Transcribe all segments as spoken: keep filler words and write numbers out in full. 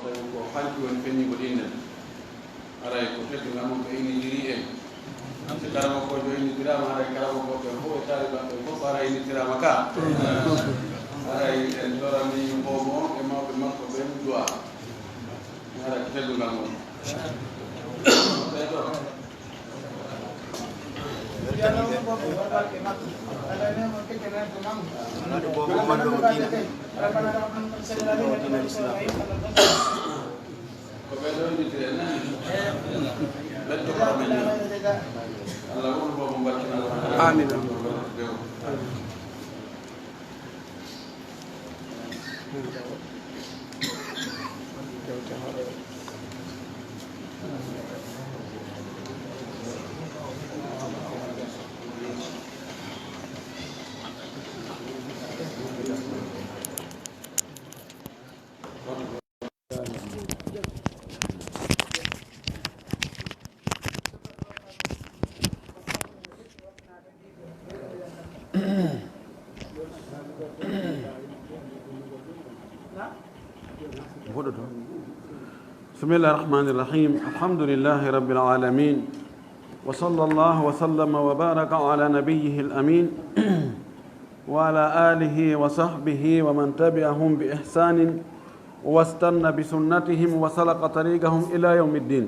Ko hanki woni feññigo ɗinnen. Haray ko teddungal mum ɓe innitiri en. Si karamokoojo innitiraama, haray karamokooɓe fof e taalibaɓe fof haray innitiraama ka. Haray en torani boobo on e mawɓe makko ɓen du'a. Haray ko teddungal mum. Amin. Mboɗo to. بسم الله الرحمن الرحيم. الحمد لله رب العالمين. وصلى الله وسلم وبارك على نبيه الأمين وعلى آله وصحبه ومن تبعهم بإحسان واستن بسنتهم وسلك طريقهم إلى يوم الدين.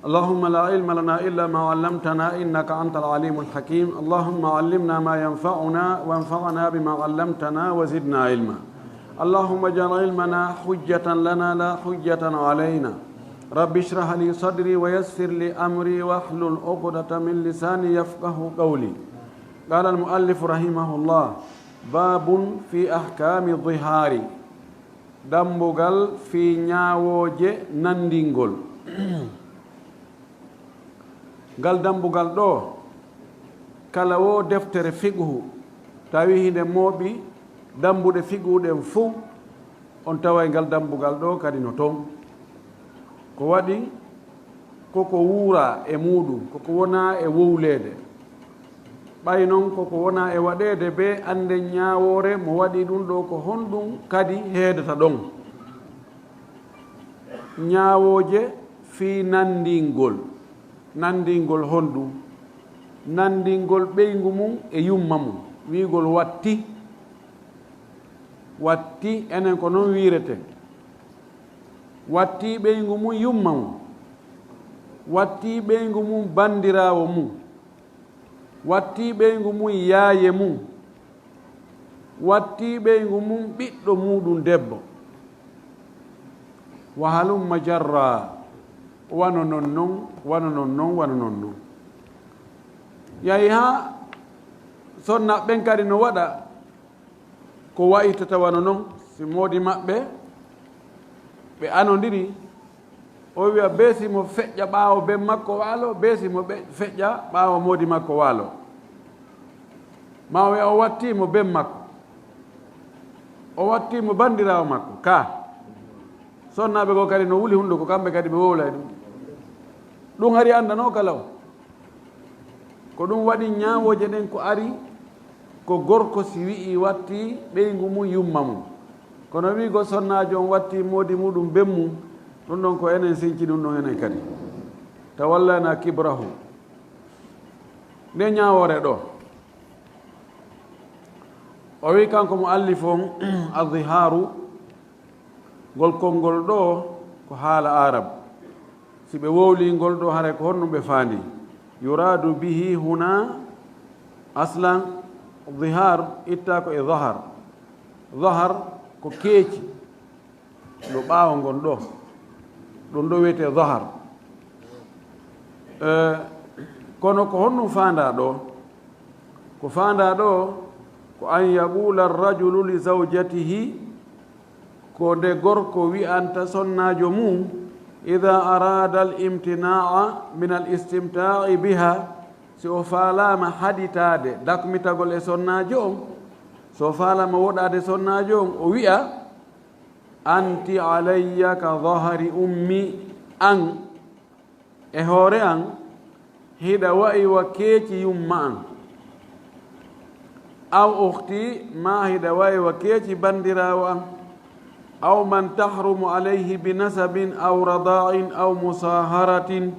اللهم لا علم لنا إلا ما علمتنا إنك أنت العليم الحكيم. اللهم علمنا ما ينفعنا وانفعنا بما علمتنا وزدنا علما. اللهم اجعل علمنا حجة لنا لا حجة علينا. رب اشرح لي صدري ويسر لي أمري واحلل عقدة من لساني يفقه قولي. قال المؤلف رحمه الله: باب في أحكام الظهار. Dambugal fii ñaawooje nanndingol. Ngal dambugal ɗoo, kala woo deftere fiqhu tawi hinde mooɓi dambuɗe fiqhu ɗen fow, on taway ngal dambugal ɗoo kadi no ton. Ko waɗi ko ko wuuraa e muuɗum, ko ko wonaa e wowleede. Ɓay non ko ko wonaa e waɗeede bee annden ñaawoore mo waɗi ɗum ɗoo, ko honɗum kadi heedata ɗon? Ñaawooje fii nanndingol. Nanndingol honɗum? Nanndingol ɓeyngu mum e yumma mum, wi'ugol watti. Watti, enen ko non wi'ireten. Watti ɓeyngu mum yumma mum. Watti ɓeyngu mum banndiraawo mum. Watti ɓeyngu mum yaaye mum. Watti ɓeyngu mum ɓiɗɗo muuɗum debbo. Wa halumma jarra. Wano non non, wano non non, wano non non. Yahi haa sonnaaɓe ɓen kadi no waɗa ko wa'itata wano non, si moodi maɓɓe ɓe anondiri, o wi'a bee si mo feƴƴa ɓaawo ben makko waalo, bee si mo ɓe-, feƴƴa ɓaawo moodi makko waalo. Ma o wi'a o wattii mo ben makko, o wattii mo banndiraawo makko. Ka sonnaaɓe goo kadi no wuli hunnduko, kamɓe kadi ɓe wowlay ɗum. Ɗum hari anndanoo kala o. Ko ɗum waɗi ñaawooje ɗen ko ari ko gorko si wi'i watti ɓeyngu mum yumma mum. Kono wi'ugol sonnaajo on watti moodi muuɗum ben mum, ɗum ɗon ko enen sinci ɗum ɗon enen kadi. Tawallana kibrahu. Nde ñaawoore ɗoo, o wi'i kanko mu'allif on, Azhihaaru, ngol konngol ɗoo ko haala Arab. Si ɓe wowlii ngol ɗoo, haray ko honɗum ɓe faandii? Yuraadu bihi huna, aslan, zihaar ittaa ko e zahar. Zahar ko keeci, ɗo ɓaawo ngon ɗoo. Ɗum ɗoo wiyetee zahar. Eh, kono ko honɗum faandaa ɗoo? Ko faandaa ɗoo ko an yaqula rajulu li zawjatihi, ko nde gorko wi'anta sonnaajo mum, ida arada al imtinaa min al istimta'i biha, si o faalaama haɗitaade dakmitagol e sonnaajo on, so o faalaama woɗaade sonnaajo on, o wi'a, anti alayya ka zahari ummi, an e hoore an, hiɗa wa'i wa keeci yumma an. Aw ukhti, maa hiɗa wa'i wa keeci banndiraawo an. Aw man tahrumu alayhi bi nasabin aw radaa'in aw musaaharatin,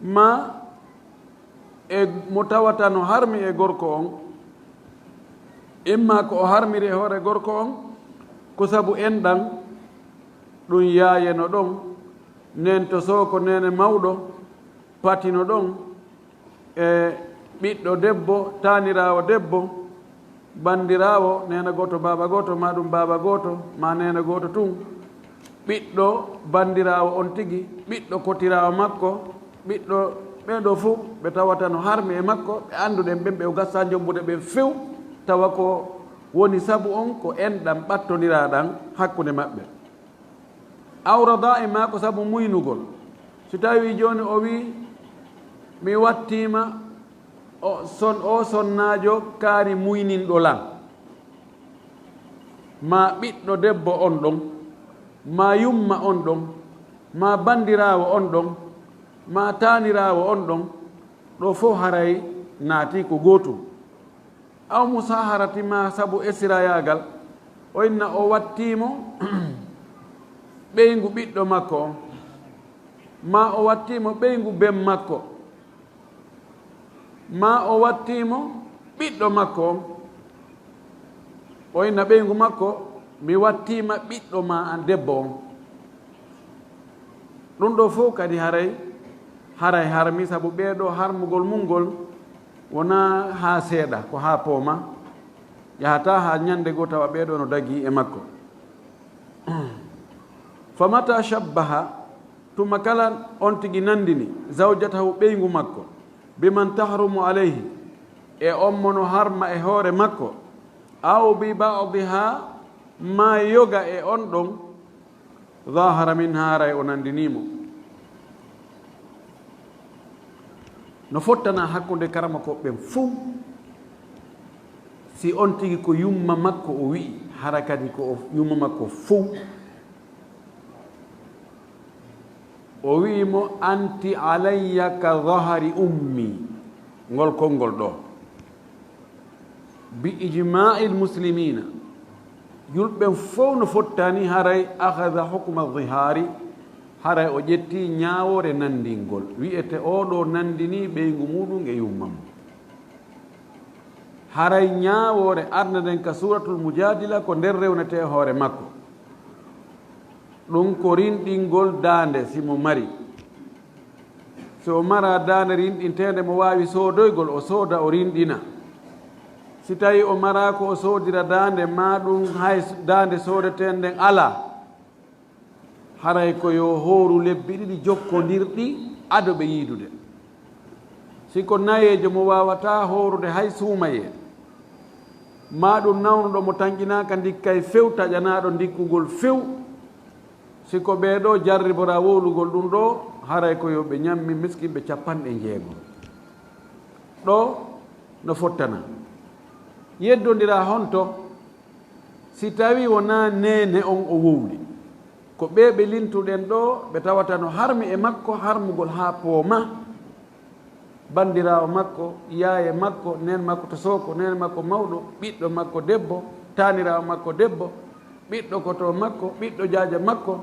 ma e mo tawata no harmi e gorko on, imma ko o harmiri e hoore gorko on, ko sabu enɗan, ɗum yaayeno ɗon, nen to sooko, neene mawɗo, patino ɗon, e ɓiɗɗo debbo, taaniraawo debbo, banndiraawo, neene gooto, baaba gooto, ma ɗum baaba gooto, ma neene gooto tun, ɓiɗɗo banndiraawo on tigi, ɓiɗɗo kotiraawo makko, ɓiɗɗo, ɓee ɗoo fof ɓe tawata no harmi e makko, ɓe annduɗen ɓen, ɓe o gasa jommbude ɓen few, tawa ko woni sabu on ko enɗan ɓattondiraaɗan hakkunde maɓɓe. Aw radaa'in, maa ko sabu muynugol. Si tawii jooni o wi'i, "Mi wattiima o son-, o sonnaajo kaari muyninɗo lan." Maa ɓiɗɗo debbo on ɗon, maa yumma on ɗon, maa banndiraawo on ɗon, maa taaniraawo on ɗon, ɗoo fof haray naatii ko gootum. Aw musaaharati, maa sabu esirayaagal, o inna o wattii mo ɓeyngu ɓiɗɗo makko on, maa o wattii mo ɓeyngu ben makko, maa o wattii mo ɓiɗɗo makko on, o inna ɓeyngu makko, "Mi wattiima ɓiɗɗo maa an debbo on." Ɗum ɗoo fof kadi haray, haray harmi, sabu ɓee ɗoo harmugol mum ngol wonaa haa seeɗa, ko haa pooma, yahataa haa ñannde goo tawa ɓee ɗoo no dagii e makko. Fa mata shabbaha, tuma kala on tigi nanndini zawjatahu ɓeyngu makko, biman tahrumu alayhi, e on mo no harma e hoore makko, aw bi ba'diha, maa yoga e on ɗon, zahara minha, haray o nanndinii mo. No fottana hakkunde karamokooɓe ɓen fow, si on tigi ko yumma makko o wi'i, hara kadi ko o yumma makko fow. O wi'i mo, "Anti alayya ka zahari ummi." Ngol konngol ɗoo. Bi ijma'il muslimina. Julɓe fow no fottani haray akhadha hukma zihari, haray o ƴetti ñaawoore nanndingol. Wi'ete oo ɗoo nanndini ɓeyngu muuɗum e yumma mum. Haray ñaawoore arnde nden ka Suuratul Mujaadila ko nder rewnetee hoore makko. Ɗum ko rinɗingol daande si mo mari. Si o mara daande rinɗinteende mo waawi soodoygol, o sooda, o rinɗina. Si tawii o maraako, o soodira daande, maa ɗum hay daande soodeteende nden alaa. Haray ko yo hooru lebbi ɗiɗi jokkondirɗi ado ɓe yiidude. Si ko nayeejo mo waawataa hoorude hay suumayee, maa ɗum nawnuɗo mo tanƴinaaka ndikkay few, taƴanaaɗo ndikkugol few, si ko ɓee ɗoo jarriboraa wowlugol ɗum ɗoo, haray ko yo ɓe ñammi miskinɓe capanɗe njeego. Ɗoo no fottana. Yeddondiraa honto? Si tawii wonaa neene on o wowli, ko ɓee ɓe lintuɗen ɗoo, ɓe tawata no harmi e makko harmugol haa pooma, banndiraawo makko, yaaye makko, neen makko to sooko, neen makko mawɗo, ɓiɗɗo makko debbo, taaniraawo makko debbo, ɓiɗɗo koto makko, ɓiɗɗo jaaja makko,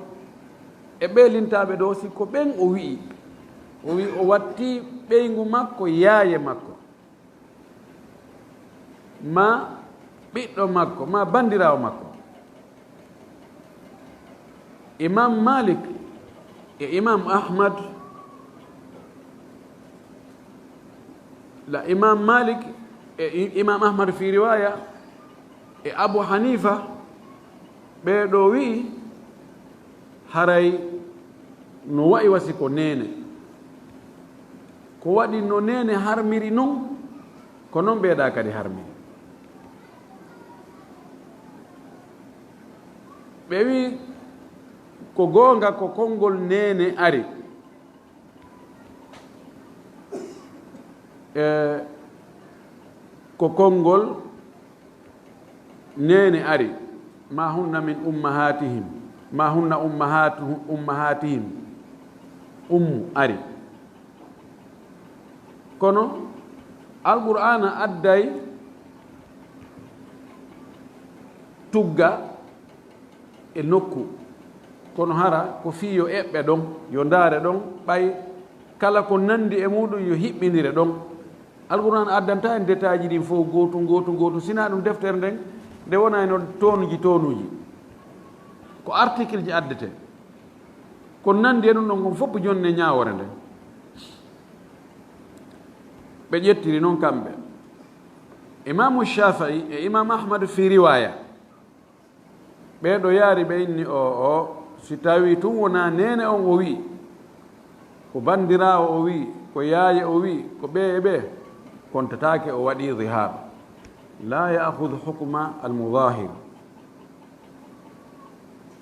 e ɓee lintaaɓe ɗoo, si ko ɓen o wi'i, o wi'i o wattii ɓeyngu makko, yaaye makko, ma ɓiɗɗo makko, ma banndiraawo makko. Imam Malik e Imam Ahmad, la Imam Malik e I-, Imam Ahmad fi riwaya, e Abu Hanifa, ɓee ɗoo wi'i, haray no wa'i wa si ko neene. Ko waɗi no neene harmiri non, ko non ɓee ɗaa kadi harmiri. Ɓe wi'i, ko goonga ko konngol neene ari. E ko konngol neene ari, "Ma hunna min ummahatihim, ma hunna ummahatu-, ummahatihim." Ummu ari. Kono Alqur'aana adday tugga e nokku. Kono hara ko fii yo eɓɓe ɗon, yo ndaare ɗon, ɓay kala ko nanndi e muuɗum yo hiɓɓindire ɗon. Alqur'aan addanta en detaaji ɗin fof gootu, gootu, gootu, sinaa ɗum deftere nden, nde wonayno toonuji, toonuji. Ko article ji addete. Ko nanndi e ɗum ɗon kon fof jonne ñaawoore nden. Ɓe ƴettiri non kamɓe. Imaamu Shaafi'i e Imaamu Ahmad fii riwaaya. Ɓee ɗo yaari ɓe inni o, o, si tawii tun wonaa neene on o wi'i, ko banndiraawo o wi'i, ko yaaye o wi'i, ko ɓee e ɓee, kontataake o waɗii zihaar. Laa ya'khudhu hukma al-mudhaahir.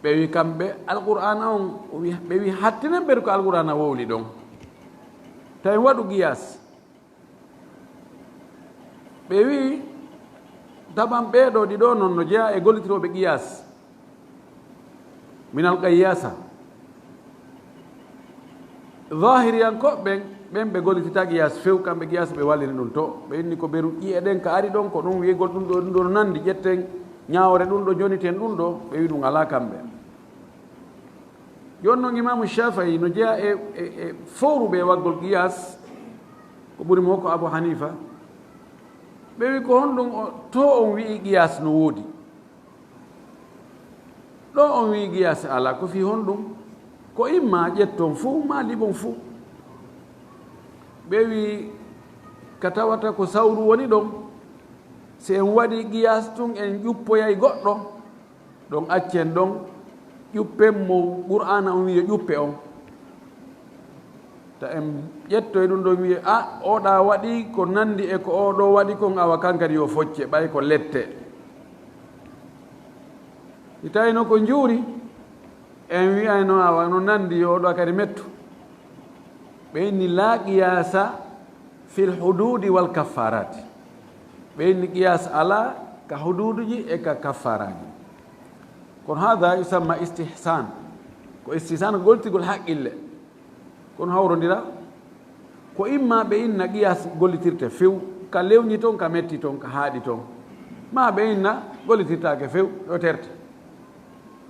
Ɓe wi kamɓe, Alqur'aana on, o wi, ɓe wi hattinen ɓe ko Alqur'aana wowli ɗon. Tawi waɗu qiyaas. Ɓe wi'i, taban ɓee ɗoo ɗiɗo non no jeyaa e gollitirooɓe qiyaas. Minal qayyaasa. Zaahiriyankooɓe ɓen, ɓen ɓe gollititaa qiyaas few, kamɓe qiyaas ɓe wallini ɗum to. Ɓe inni ko beru ƴi'e ɗen ka ari ɗon, ko ɗum wi'egol ɗum ɗoo, ɗum ɗoo no nanndi, ƴetten ñaawoore ɗum ɗoo, joniten ɗum ɗoo, ɓe wi'i ɗum alaa kamɓe. Jooni non Imaamu Shaafi'i no jeyaa e, e, e fowruɓe e waggol qiyaas, ko ɓuri mo ko Abu Haniifa. Ɓe wi'i ko honɗum o, to on wi'i qiyaas no woodi? Ɗo on wi'i qiyaas alaa, ko fii honɗum? Ko imma ƴetton fuu, maa liɓon fuu. Ɓe wi'i ka tawata ko sawru woni ɗon, si en waɗii qiyaas tun en ƴuppoyay goɗɗo, ɗon accen ɗon, ƴuppen mo Qur'aana on wi'i yo ƴuppe on. Ta en ƴettoy ɗum ɗon wi'e, a, oɗa waɗi ko nanndi e ko o ɗo waɗi kon, awa kan kadi yo focce, ɓay ko lette. Si tawino ko njuuri, en wi'ayno awa no nanndi yo oɗo kadi mettu. Ɓe inni laa qiyaasa fil huduudi wal kaffaaraati. Ɓe inni qiyaas alaa ka huduuduji e ka kaffaaraaji. Kono haada yusamma istihsaan. Ko istihsaan ko gollitirgol haqqille. Kono hawrondira ko imma ɓe inna qiyaas gollitirte few, ka lewñi ton, ka metti ton, ka haaɗi ton. Maa ɓe inna gollitirtaake few, yo terte.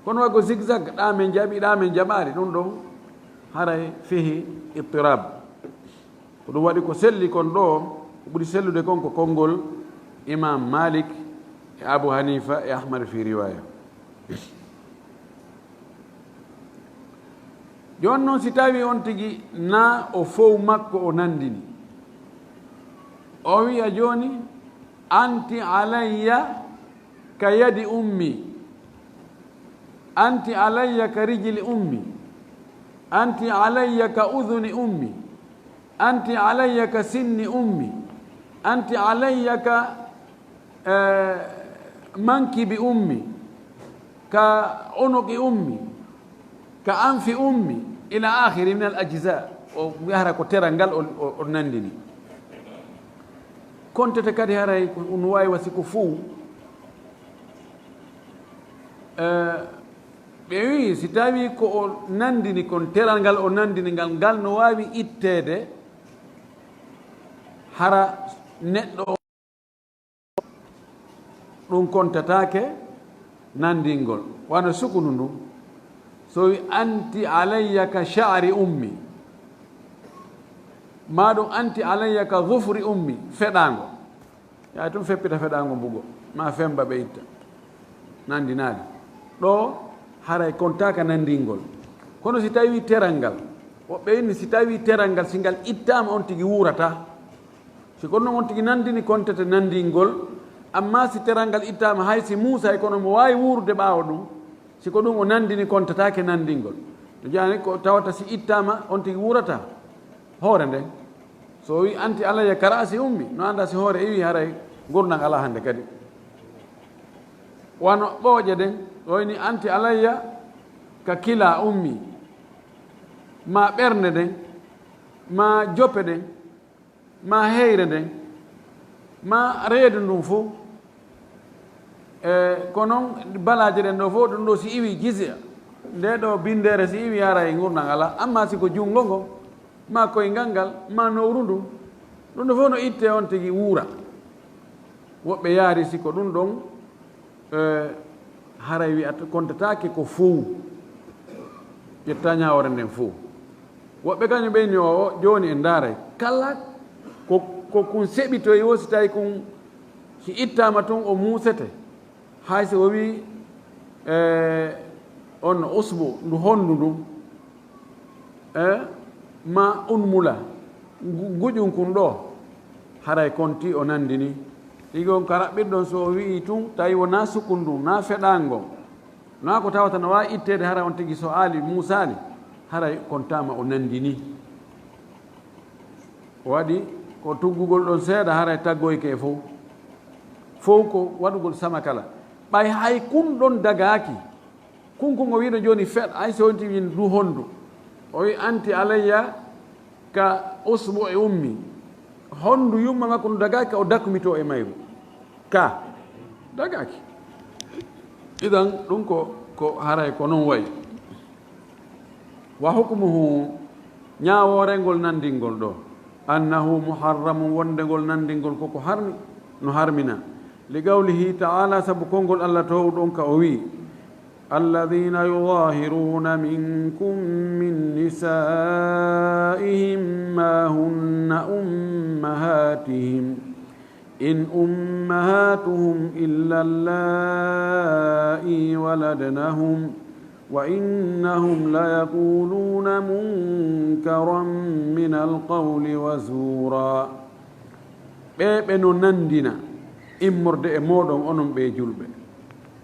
Kono waɗi ko zigzag, ɗa men jaɓi, ɗa men jaɓaali, ɗum ɗon haray fihi ittirab. Ko ɗum waɗi ko selli kon ɗo, ko ɓuri sellude kon ko konngol Imam Malik e Abu Hanifa e Ahmad fi riwaya. Jooni noon, si tawii on tigi na o fow makko o nanndini, o wiya jooni, "Anti alayya ka yadi ummi, anti alayya ka rijli ummi, anti alayya ka uduni ummi, anti alayya ka sinni ummi, anti alayya ka, eh, mankibi ummi, ka unuqi ummi, ka anfi ummi, ila akhiri min al ajza." O wiya hara ko teral ngal o, o, o nanndini. Kontete kadi haray ko, no waawi wasi ko fow. Eh, ɓe wi'i, si tawii ko o nanndini kon, teral ngal o nanndini ngal, ngal no waawi itteede, hara neɗɗo o, ɗum kontataake nanndingol. Wano sukunu ndun. So wi, "Anti alayya ka sha'ri ummi." Maa ɗum, "Anti alayya ka zufri ummi." Feɗaango. Yaa tun feppita feɗaango mbugo, maa femba ɓe itta. Nanndinaali. Ɗo haray kontaaka nanndingol. Kono si tawii teral ngal, woɓɓe inni si tawii teral ngal, si ngal ittaama on tigi wuurataa. Si ko non on tigi nanndini, kontete nanndingol. Amma si teral ngal ittaama, hay si muusay, kono mo waawi wuurude ɓaawo ɗum, si ko ɗum o nanndini, kontataake nanndingol. No jaani ko tawata si ittaama, on tigi wuurataa hoore nden. So o wi, "Anti alayya ka ra'si ummi," no annda si hoore iwi, haray ngurndan alaa hannde kadi. Wano ɓooƴe ɗen, o wini, "Anti alayya ka kila ummi," ma ɓernde nden, ma jope ɗen, ma heyre nden, ma reedu ndun fow. E ko non balaaje ɗen ɗo fow, ɗum ɗo si iwi jizya, nde ɗo binndere si iwi, haray ngurndan alaa. Amma si ko junngo ngo, ma koyngal ngal, ma nowru ndun, ɗum ɗo fow no itte, on tigi wuura. Woɓɓe yaari si ko ɗum ɗon, e, Haray wi'ata kontataake ko fow. Ƴetta ñaawoore nden fow. Woɓɓe kañum ɓeyni o, o, jooni en ndaaray. Kala ko, ko kun seɓitoyi o, si tawi kun si ittaama tun o muusete. Hay si o wi'i, e, on usbu, ndu honndu ndun, e, ma unmula, ngu-, nguƴun kun ɗoo, haray konti o nandini. Ɗigon ka raɓɓirɗon so o wi'i tun, tawi wonaa sukun ndun, naa feɗaango, naa ko tawata no waawi itteede, haray on tigi so aali, muusaali, haray kontaama o nandini. O waɗi ko tuggugol ɗon seeɗa, haray taggoyke e fow. Fow ko waɗugol sama kala. Ɓay hay kun ɗon dagaaki. Kun kun o wi'no jooni feɗ, ay so wonti min du hondu. O wi anti alayya ka usbu e ummi. Hondu yumma makko ndu dagaaki, o dakmitoo e mayru. Ka dagaaki. Idan ɗum ko, ko haray ko non wayi. Wa hukmuhu, ñaawoore ngol nanndingol ɗoo, annahu muharramun, wonde ngol nanndingol koko harmi, no harmina. Li qawlihi ta'ala, sabu konngol Allah toowɗo on ka o wi'i, alladhina yudhahiruna minkum min nisaihim ma hunna ummahatihim. إن أمهاتهم إلا اللائي ولدنهم وإنهم ليقولون منكرا من القول وزورا. Ɓe, ɓe no nanndina immorde e mooɗon, onon ɓe julɓe.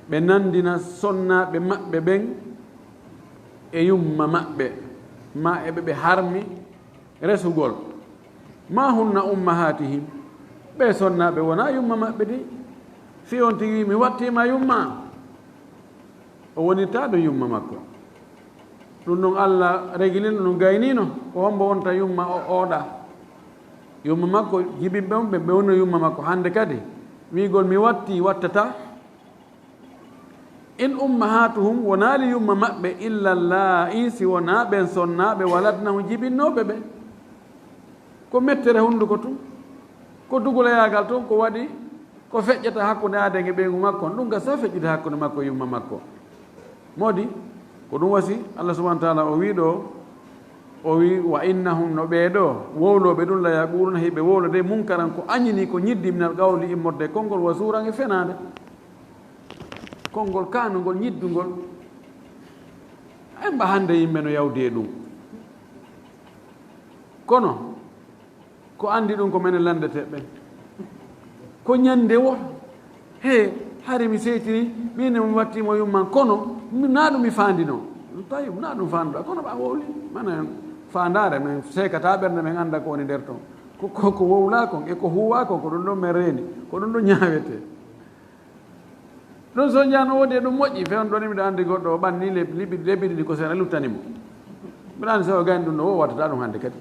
Ɓe nanndina sonnaaɓe maɓɓe ɓen e yumma maɓɓe, ma e ɓe ɓe harmi resugol. Ma hunna ummahatihim, ɓe sonnaaɓe wonaa yumma maɓɓe di. Si on tigi mi wattiima yumma, o wonirtaa ɗum yumma makko. Ɗum ɗon Allah regilino, ɗum gaynino, ko hombo wonta yumma o, oɗa. Yumma makko, jibinɓe on ɓe, ɓe wonno yumma makko. Hannde kadi, wi'gol mi watti, wattataa. In ummahatuhum, wonaali yumma maɓɓe, illa laa'i, si wonaa ɓen sonnaaɓe, waladnahum, jibinnooɓe ɓe. Ko mettere hunnduko tun, ko duguloyaagal tun, ko waɗi, ko feƴƴata hakkunde aaden e ɓeyngu makko on, ɗum gasa feƴƴude hakkunde makko e yumma makko. Modi, ko ɗum wasi, Allah subhanahu wa ta'ala o wii ɗoo, o wii, "Wa innahum, no ɓee ɗoo, wowlooɓe ɗum, la yaquluna, hiɓe wowlude, munkaran, ko añini, ko ñiddi, minal qawli, immorde e konngol, wa zuuran, e fenaande." Konngol kaanungol, ñiddungol. Emba hannde yimɓe no yawdi e ɗum. Kono, ko anndi ɗum ko menen lanndetee ɓen. Ko ñannde wo, he, hari mi seytini, min ne mi watti mo yumman, kono, mi, naa ɗum mi faandinoo. Tawi, naa ɗum faanduɗaa, kono ɓa wowli. Mana, faandaare, men seekataa ɓernde, men annda ko woni nder ton. Ko, ko, ko wowlaa kon, e ko huuwaa kon, ko ɗum ɗon men reeni, ko ɗum ɗon ñaawetee. Ɗum so njano woodi e ɗum moƴƴi, fewndo ɗon miɗo anndi goɗɗo o ɓanni lebbi, lebbi, lebbi ɗiɗi ko sera luttani mo. Mbiɗa anndi so o gayni ɗum ɗo, o wattata ɗum hannde kadi.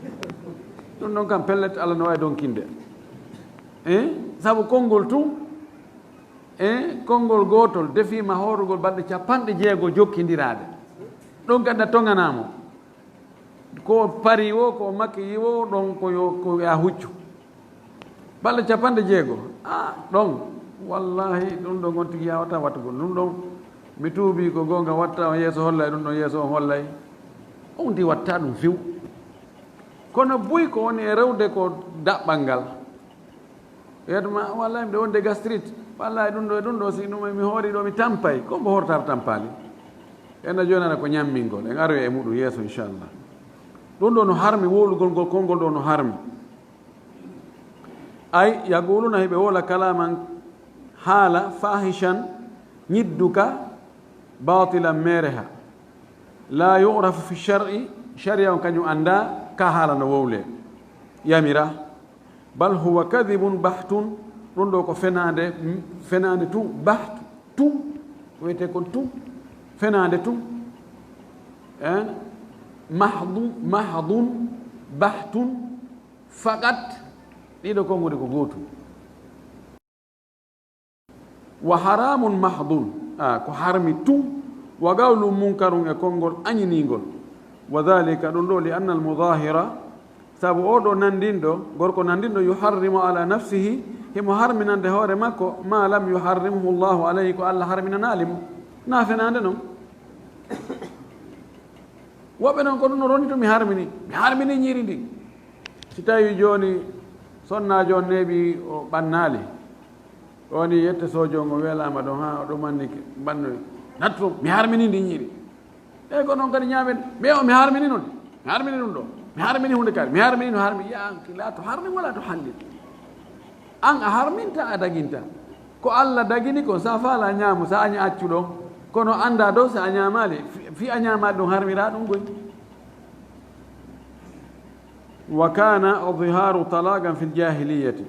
Ɗum ɗon kam pellet, Allah no waawi donkinde. Eh? Sabu konngol tun, eh, konngol gootol defiima hoorugol balɗe capanɗe jeego jokkindiraade. Ɗum kadi a toŋanaa mo. Ko o pari wo, ko o makki wo, ɗon ko yo, ko ya huccu. Balɗe capanɗe jeego. Ah, ɗon. Wallahi, ɗum ɗon on tigi yawata wattugol. Ɗum ɗon, mi tuubi ko goonga watta on yeeso hollay, ɗum ɗon yeeso on hollay. On di watta ɗum few. Kono buy ko woni e rewde ko daɓɓal ngal. Yeeto ma, wallahi, miɗo wonde gastrite. Wallahi, ɗum ɗo e ɗum ɗo, si ɗum mi hoori ɗo, mi tampay. Ko mbo hortata tampaali? En a jooni ara ko ñammingol. En aroya e muɗum yeeso, inchallah. Ɗum ɗo no harmi, wowlugol ngol konngol ɗo no harmi. Ay, yaquluna, hiɓe wowla kalaman haala, fahishan, ñidduka, batilan, meereha. La yu'rafu fi shar'i, sharia on kañum annda ka haala no wowle. Yamira. Bal huwa kadhibun bahtun, ɗum ɗo ko fenaande, fenaande tun, bahtu, tun, ko wiyetee kon tun, fenaande tun. Eh? Mahdu, mahdun, bahtun, faqat, ɗiɗo konguɗi ko gootum. Wa haramun mahdun, a, ko harmi tun, wa qawlun munkarun, e konngol añiningol. Wa dhalika, ɗum ɗo, li anna al mudahira, sabu oo ɗo nanndinɗo, gorko nanndinɗo, yuharrimu ala nafsihi, himo harminande hoore makko, ma lam yuharrimhu Allahu alayhi, ko Allah harminanaali mo. Na fenaande noon. Woɓɓe noon ko ɗum no roni to mi harmini. Mi harmini ñiiri ndin. Si tawi jooni sonnaajo on neeɓi o ɓannaali. O woni yette sojo ngo weelaama ɗon haa o ɗumannike ɓannoy. Nattu mi harmini ndi ñiiri. Ɓe ko noon kadi ñaamen. Mais o mi harmini noon. Mi harmini ɗum ɗo. Mi harmini huunde kadi. Mi harmini no harmi. Ya an kila to harmi wala to hallil. An a harminta a daginta. Ko Allah dagini ko sa faala ñaamu sa aña accu ɗon. Kono annda ɗo sa a ñaamaali. Fi, fi a ñaamaali ɗum harmira ɗum goy. Wa kana dhiharu talaqan fil jahiliyati.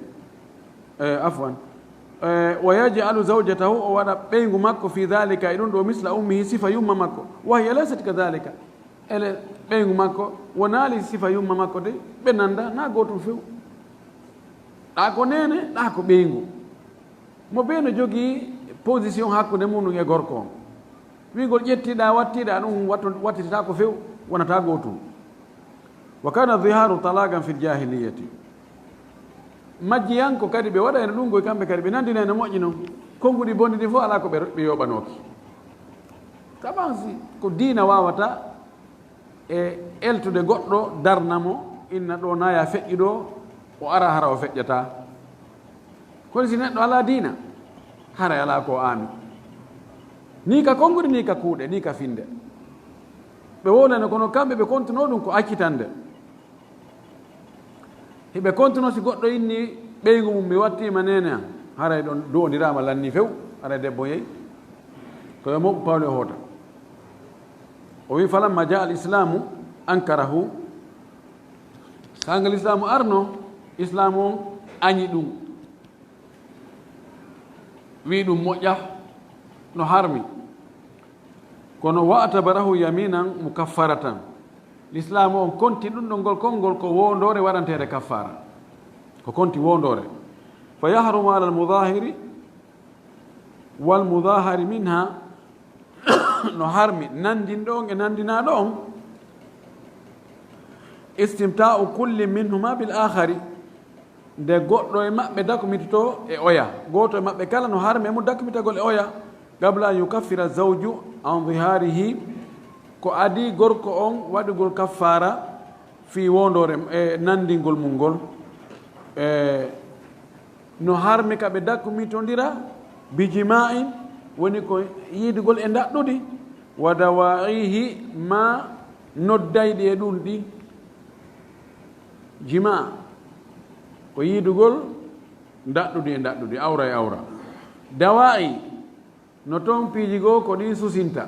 Eh, afwan. Eh, wa yaj'alu zawjatahu, o waɗa ɓeyngu makko fi dhalika, e ɗum ɗo misla ummihi, sifa yumma makko. Wa hiya laysat kadhalika. Ele ɓeyngu makko wonaali sifa yumma makko de, ɓe nanda na gootum few. Ɗa ko neene, ɗa ko ɓeyngu. Mo bee no jogii position hakkunde mum e gorko on. Wi'gol ƴettiɗa, wattiɗa ɗum watto-, wattitata ko few, wonata gootum. Wa kana dhiharu talaqan fil jahiliyati. Majjiyanko kadi ɓe waɗayno ɗum goy kamɓe kadi ɓe nandinayno moƴƴi noon. Konnguɗi bonɗi ɗi fof alaa ko ɓe, ɓe yoɓanooki. Taban si ko diina waawata e eltude goɗɗo darna mo inna ɗo naya feƴƴu ɗo o ara hara o feƴƴata. Kono si neɗɗo alaa diina haray alaa ko aami. Ni ka konnguɗi ni ka kuuɗe ni ka finde. Ɓe wonano kono kamɓe ɓe kontuno ɗum ko accitande. Hiɓe kontuno si goɗɗo inni ɓeyngu mum mi wattiima neene am, haray ɗon duwondirama lanni few, haray debbo yehi ko yo moɓu pawle hoota. O wi falamma ja al islamu ankarahu. Sanga l'islamu arno, islamu on añi ɗum. Wi ɗum moƴƴa no harmi. Kono wa atabarahu yaminan mukaffaratan. L'islamu on konti ɗum ɗon ngol konngol ko wondore waɗanteede kaffara. Ko konti wondore. Fa yahrumu ala al mudahiri wal mudahari minha. No harmi nandinɗo on e nandinaɗo on. Istimta'u kulli minhuma bil akhari. Nde goɗɗo e maɓɓe dakmitotoo e oya. Gooto e maɓɓe kala no harmi e mum dakmitagol e oya. Qabla an yukaffira zawju an dhiharihi. Ko adii gorko on waɗugol kaffaara fii wondoore e nanndingol mum ngol. E no harmi ka ɓe dakmitondira bi jima'in, woni ko yiidugol e ndaɗɗudi, wa dawa'ihi, ma noddayɗi e ɗum ɗi. Jima ko yiidugol ndaɗɗudi e ndaɗɗudi, awra e awra. Dawa'i no toon piiji goo ko ɗin susinta,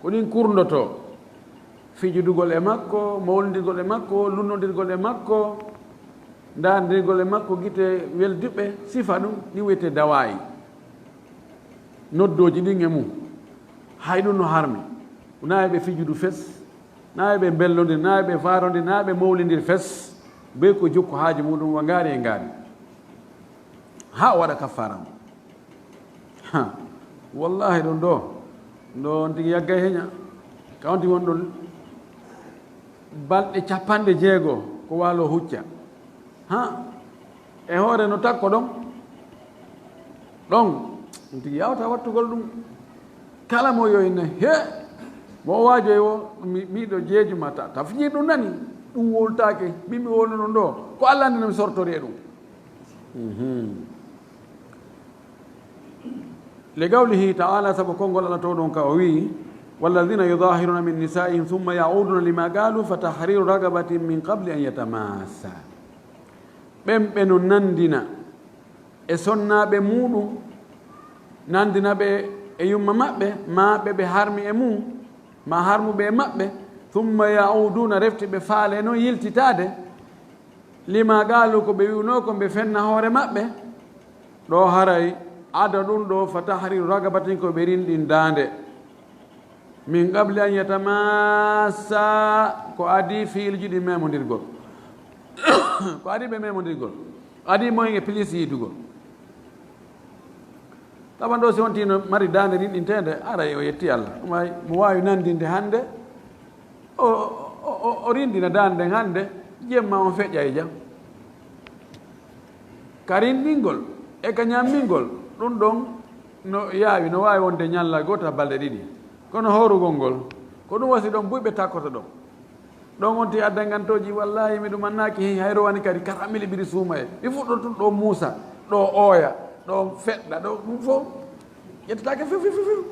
ko ɗin kurndotoo. Fijudugol e makko, mawlindirgol e makko, lunnondirgol e makko, ndaarndirgol e makko gite welduɓe, sifa ɗum, ɗi wiyetee dawa'i. Noddooji ɗin e mum, hay ɗum no harmi. Wonaa e ɓe fijudu fes, na e ɓe mbellondir, na e ɓe faarondir, na e ɓe mawlindir fes. Bee ko jokku haaju muɗum wa ngaari e ngaari. Haa o waɗa kaffaara mum. Ha, wallahi ɗum ɗo, ɗo on tigi yaggay heña. Ka on tigi won ɗon balɗe capanɗe jeego ko waalo hucca. Ha, e hoore no takko ɗon. Ɗon, on tigi yawta wattugol ɗum. Kala mo yoyne, he, mo o waajoy o, mi, miɗo jeeju ma ta, ta fiji ɗum nani, ɗum wowltaake, min mi wowluno ɗo. Ko Allah anndi no mi sortori e ɗum. Mhm. Li qawlihi ta'ala, sabu konngol Allah towɗon ka o wi'i, "Walladhina yudhahiruna min nisa'ihim thumma ya'uduna lima qalu fa tahriru raqabatin min qabli an yatamassa." Ɓen ɓe no nanndina e sonnaaɓe muɗum, nanndina ɓe e yumma maɓɓe, maa ɓe ɓe harmi e mum, maa harmuɓe e maɓɓe, thumma ya'uduna, refti ɓe faale non yiltitaade, lima qaalu, ko ɓe wi'unoo ko ɓe fenna hoore maɓɓe, ɗo haray ada ɗum ɗo fa tahriru raqabatin ko ɓe rinɗin daande. Min qabli an yatamassa, ko adii fiilji ɗi memondirgol. Ko adii ɓe memondirgol. Adii moyen e pilis yiidugol. Tawa ɗo si wontii no mari daande rinɗinteende, aray o yetti Allah. Ɗum ay, mo waawi nanndinde hannde, o, o, o, o rinndina daande nden hannde, jemma on feƴƴa e jam. Ka rinɗingol e ka ñammingol, ɗum ɗon No yaawi, no waawi wonde ñalla goota balɗe ɗiɗi. Kono hoorugol ngol, ko ɗum wasi ɗon buy ɓe takkoto ɗon. Ɗon on ti adda ngantooji, wallaahi mi ɗum annaaki, hey, hay rowani kadi, kara mili ɓiɗi suuma e. Mi fuɗɗo tun ɗo muusa, ɗo ooya, ɗo feɗɗa, ɗo ɗum fof. Ƴettataake few, few, few, few.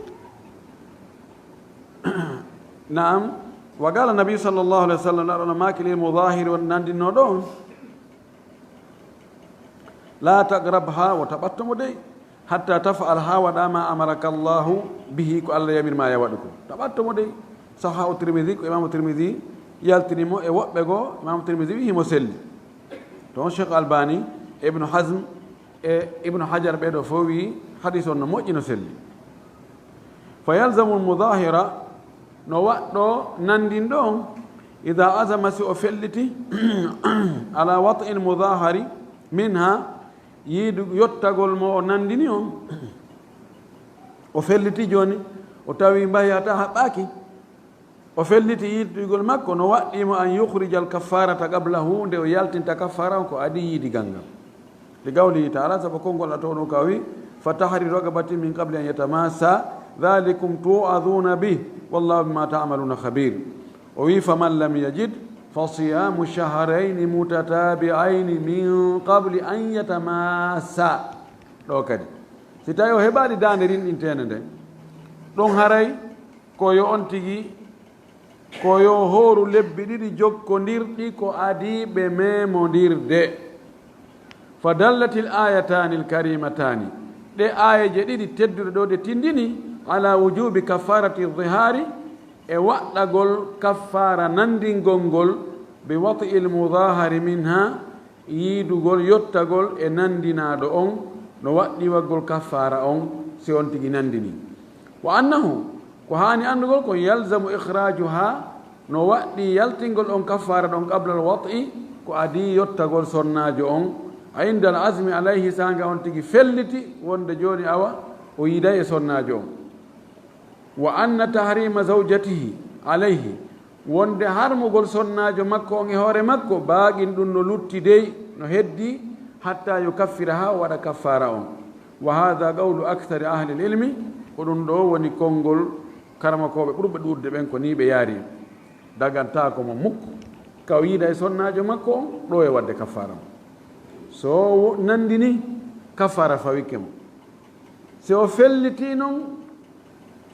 Naam, wa qala nabi sallallahu alaihi wasallam, naɗo no maaki lil mudahiri on nandinno ɗon. La taqrabha, wota ɓatto mo dey, hatta taf'al, haa waɗa ma amaraka Allahu bihi, ko Allah yamir ma ya waɗu ko. Ta ɓatto mo dey. Sahahu Tirmidhi, ko Imamu Tirmidhi yaltini mo e woɓɓe goo, Imamu Tirmidhi wi himo selli. To on Cheikh Albani, Ibnu Hazm e Ibnu Hajar ɓee ɗo fof wi hadis on no moƴƴi, no selli. Fa yalzamu al-mudahira, no waɗɗo nandinɗo on, ida azama, si o felliti, ala wat'il mudahari minha, yiidu yottagol mo o nandini on. O felliti jooni, o tawi mbahyata haɓɓaaki. O felliti yiidugol makko, no waɗɗii mo an yukhrija al kaffarata qablahu, nde o yaltinta kaffara on ko adii yiidigal ngal. Li qawlihi ta'ala, sabu konngol a towno ka wi, fa tahriru raqabatin min qabli an yatamassa, dhalikum tu'adhuna bih, wallahu bima ta'maluna khabir. O wi, faman lam yajid, fa siyamu shahrayni mutatabi'ayni min qabli an yatamassa. Ɗo kadi, si tawi o heɓaali daande rinɗinteende nde, ɗon haray ko yo on tigi, ko yo hooru lebbi ɗiɗi jokkondirɗi ko adii ɓe meemondirde. Fa dallatil ayatani al karimataani, ɗe aayeeje ɗiɗi tedduɗe ɗo ɗe tindini ala wujubi kafarati dhihari, e waɗɗagol kaffara nandingol ngol, bi wat'il mudahari minha, yiidugol, yottagol e nandinaaɗo on, no waɗɗii waggol kaffaara on, si on tigi nandini. Wa annahu, ko haani anndugol kon, yalzamu ikhraajuha, no waɗɗii yaltingol on kaffaara ɗon, qabla al wat'i, ko adii yottagol sonnaajo on, a inda al azmi alayhi, saanga on tigi felliti wonde jooni awa o yiiday e sonnaajo on. Wa anna tahrima zawjatihi alayhi, wonde harmugol sonnaajo makko on e hoore makko, baaqin, ɗum no lutti dey, no heddi, hatta yukaffira, haa o waɗa kaffaara on. Wa hadha qawlu akthari ahli al ilmi, ko ɗum ɗo woni konngol karamokooɓe ɓurɓe ɗuuɗde ɓen, ko nii ɓe yaari. Dagantaako mo mukk ka o yiida e sonnaajo makko on ɗo e waɗde kaffaara mo. So wo-, nandini, kaffaara fawike mo. Si o felliti non,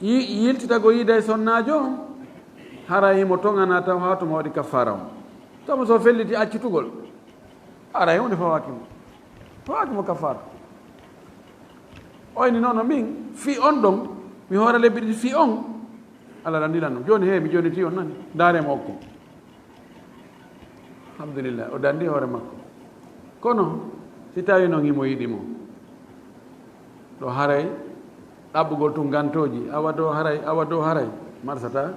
yi-, yiltita ko yiida e sonnaajo on, haray himo toŋana taw haa tuma waɗi kaffaara on. Sabu so felliti accitugol, haray huunde fawaaki mo. Fawaaki mo kaffaara. O inni noon, min fii on ɗon, mi hoora lebbi ɗiɗi fii on. Allah landilan ɗum. Jooni, he, mi joonitii on nani. Ndaare mo okko. Alhamdulillah, o dandi hoore makko. Kono, si tawi noon himo yiɗi mo, ɗo haray, ɗaɓɓugol tun ngantooji, awa dow haray, awa dow haray, marsata,